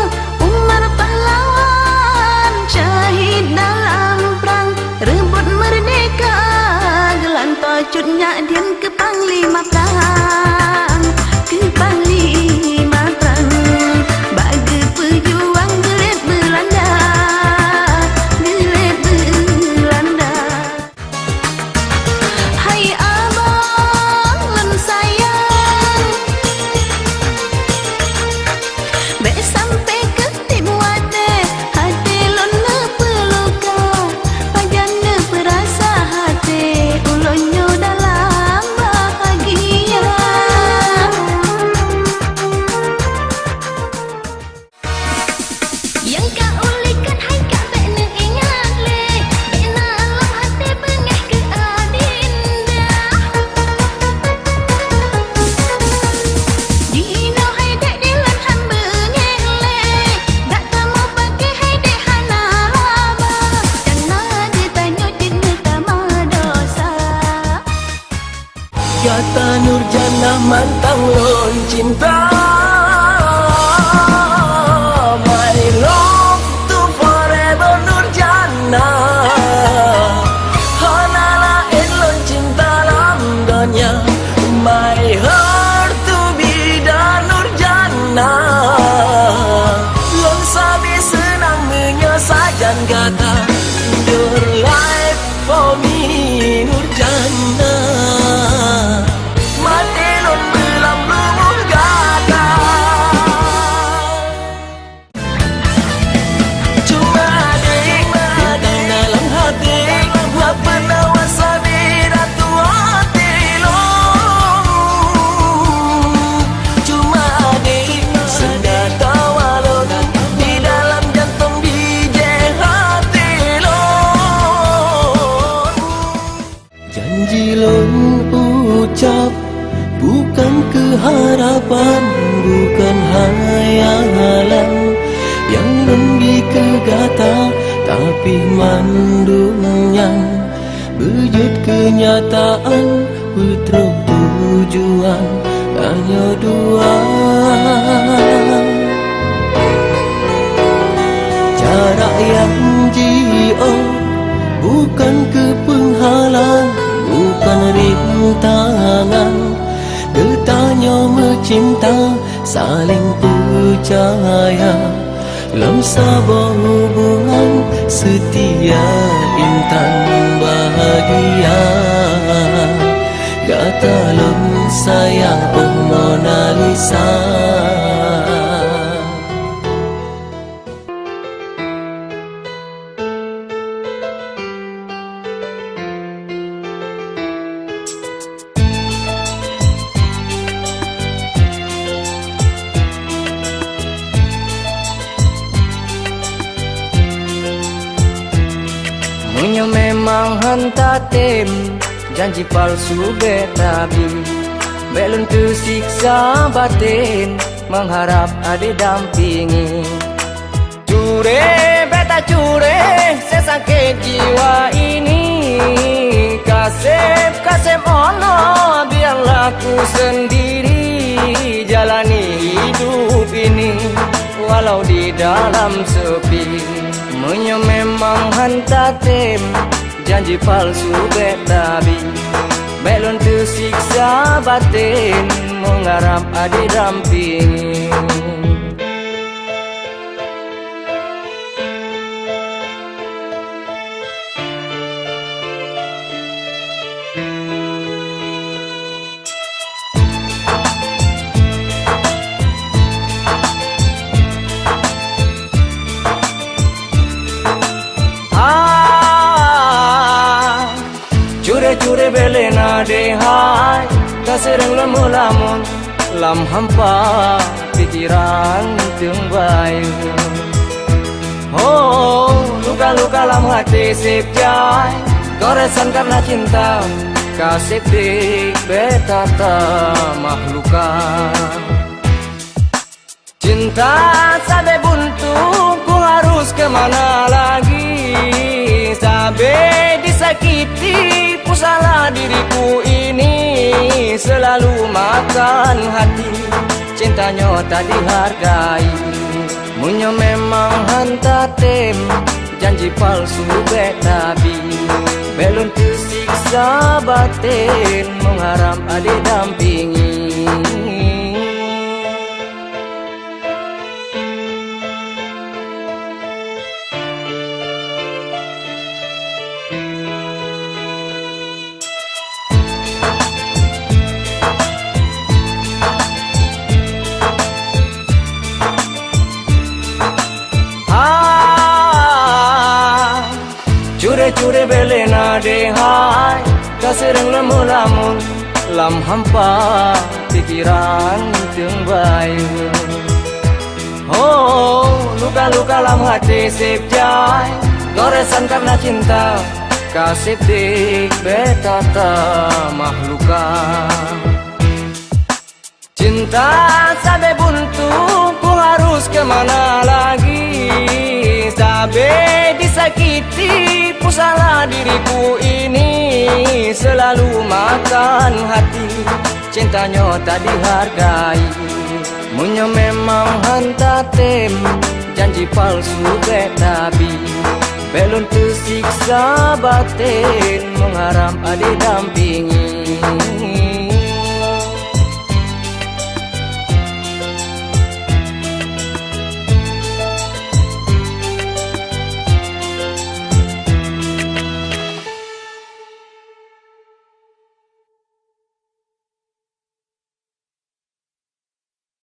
Umar pahlawan, syahid dalam prang, reubot meurdehka, geulantoe cut nyak dien keu panglima prang, keu panglima prang, bak geupeujuang geulet Beulanda, geulet Beulanda. Hai abang lôn sayang, bék sampoe keutik watée até lôn neupeuluka. Pajan neupeurasa até ulôn nyoe dalam bahagia. Nyang ka ulikot hai ka bék neuingat lé, bék na lam até beungéh keu adinda. Jinoe hai dék dilôn han beungéh lé, dak tameupaké hai dék hana haba, nyang na geutanyoe cit meutamah dosa. Gata Nurjannah mantong lôn cinta. My love to forever Nurjannah. Hana laén lôn cinta lam donya. My heart to be the Nurjannah. Lôn sabe seunang meunyoe sajan gata. Your life for me, Nurjannah. Maté lôn beulam lubong gata. Cuma adék, bintang dalam hati, buat peunawa sabe ratu hati lôn. Cuma adék, seunjata walon di dalam jantong bijéh hati lôn. Janji lôn ucap, bukan keu harapan, bukan hayalan nyang lôn bi keu gata, tapi mandum nyan beujeuet keunyataan, peutrok tujuan tanyoe dua. Jarak nyang jiôh bukan keu peunghalang, bukan rintangan. Geutanyoe meucinta, saléng peucaya. Lam saboh hubungan seutia intan bahagia. Gata lôn sayang, oh Mona Lisa. Nyang han tatem, janji palsu bék tabi. Bék lôn teusiksa baten, mengharap adé dampingi. Curé, bék tacuré, sesakét jiwa ini. Kaseb, kaseb Allah, biarlah ku sendiri jalani hidup ini, walau di dalam sepi. Meunyoe memang han tatem, janji palsu bék tabi. Bék lôn teusiksa baten, mengharap adé dampingi. Ah, curé-curé bék lé na deh hai, ka seureung lôn meulamun lam hampa pikeran teung bayeue. Ho, luka-luka lam até seb jai, goresan karna cinta, kaseb dik bék tatamah luka. Cinta sabé buntu, ku harus ke mana lagi? Sabé disakiti, ku salah diriku ini, selalu makan hati. Cinta nyoe tak dihargai. Meunyoe memang han tatem, janji palsu bék tabi. Bék lôn teusiksa baten, mengharap adé dampingi. Ah, curé-curé bék lé na deh hai, ka seureung lôn meulamun lam hampa pikeran teung bayeue. Ho, luka-luka lam até seb jai, goresan karna cinta, kaseb dik bék tatamah luka. Cinta sabé buntu, ku harus ke mana lagi? Sabé disakiti, ku salah diriku ini, selalu makan hati. Cinta nyoe tak dihargai. Meunyoe memang han tatem, janji palsu bék tabi. Bék lôn teusiksa baten, mengharap adé dampingi.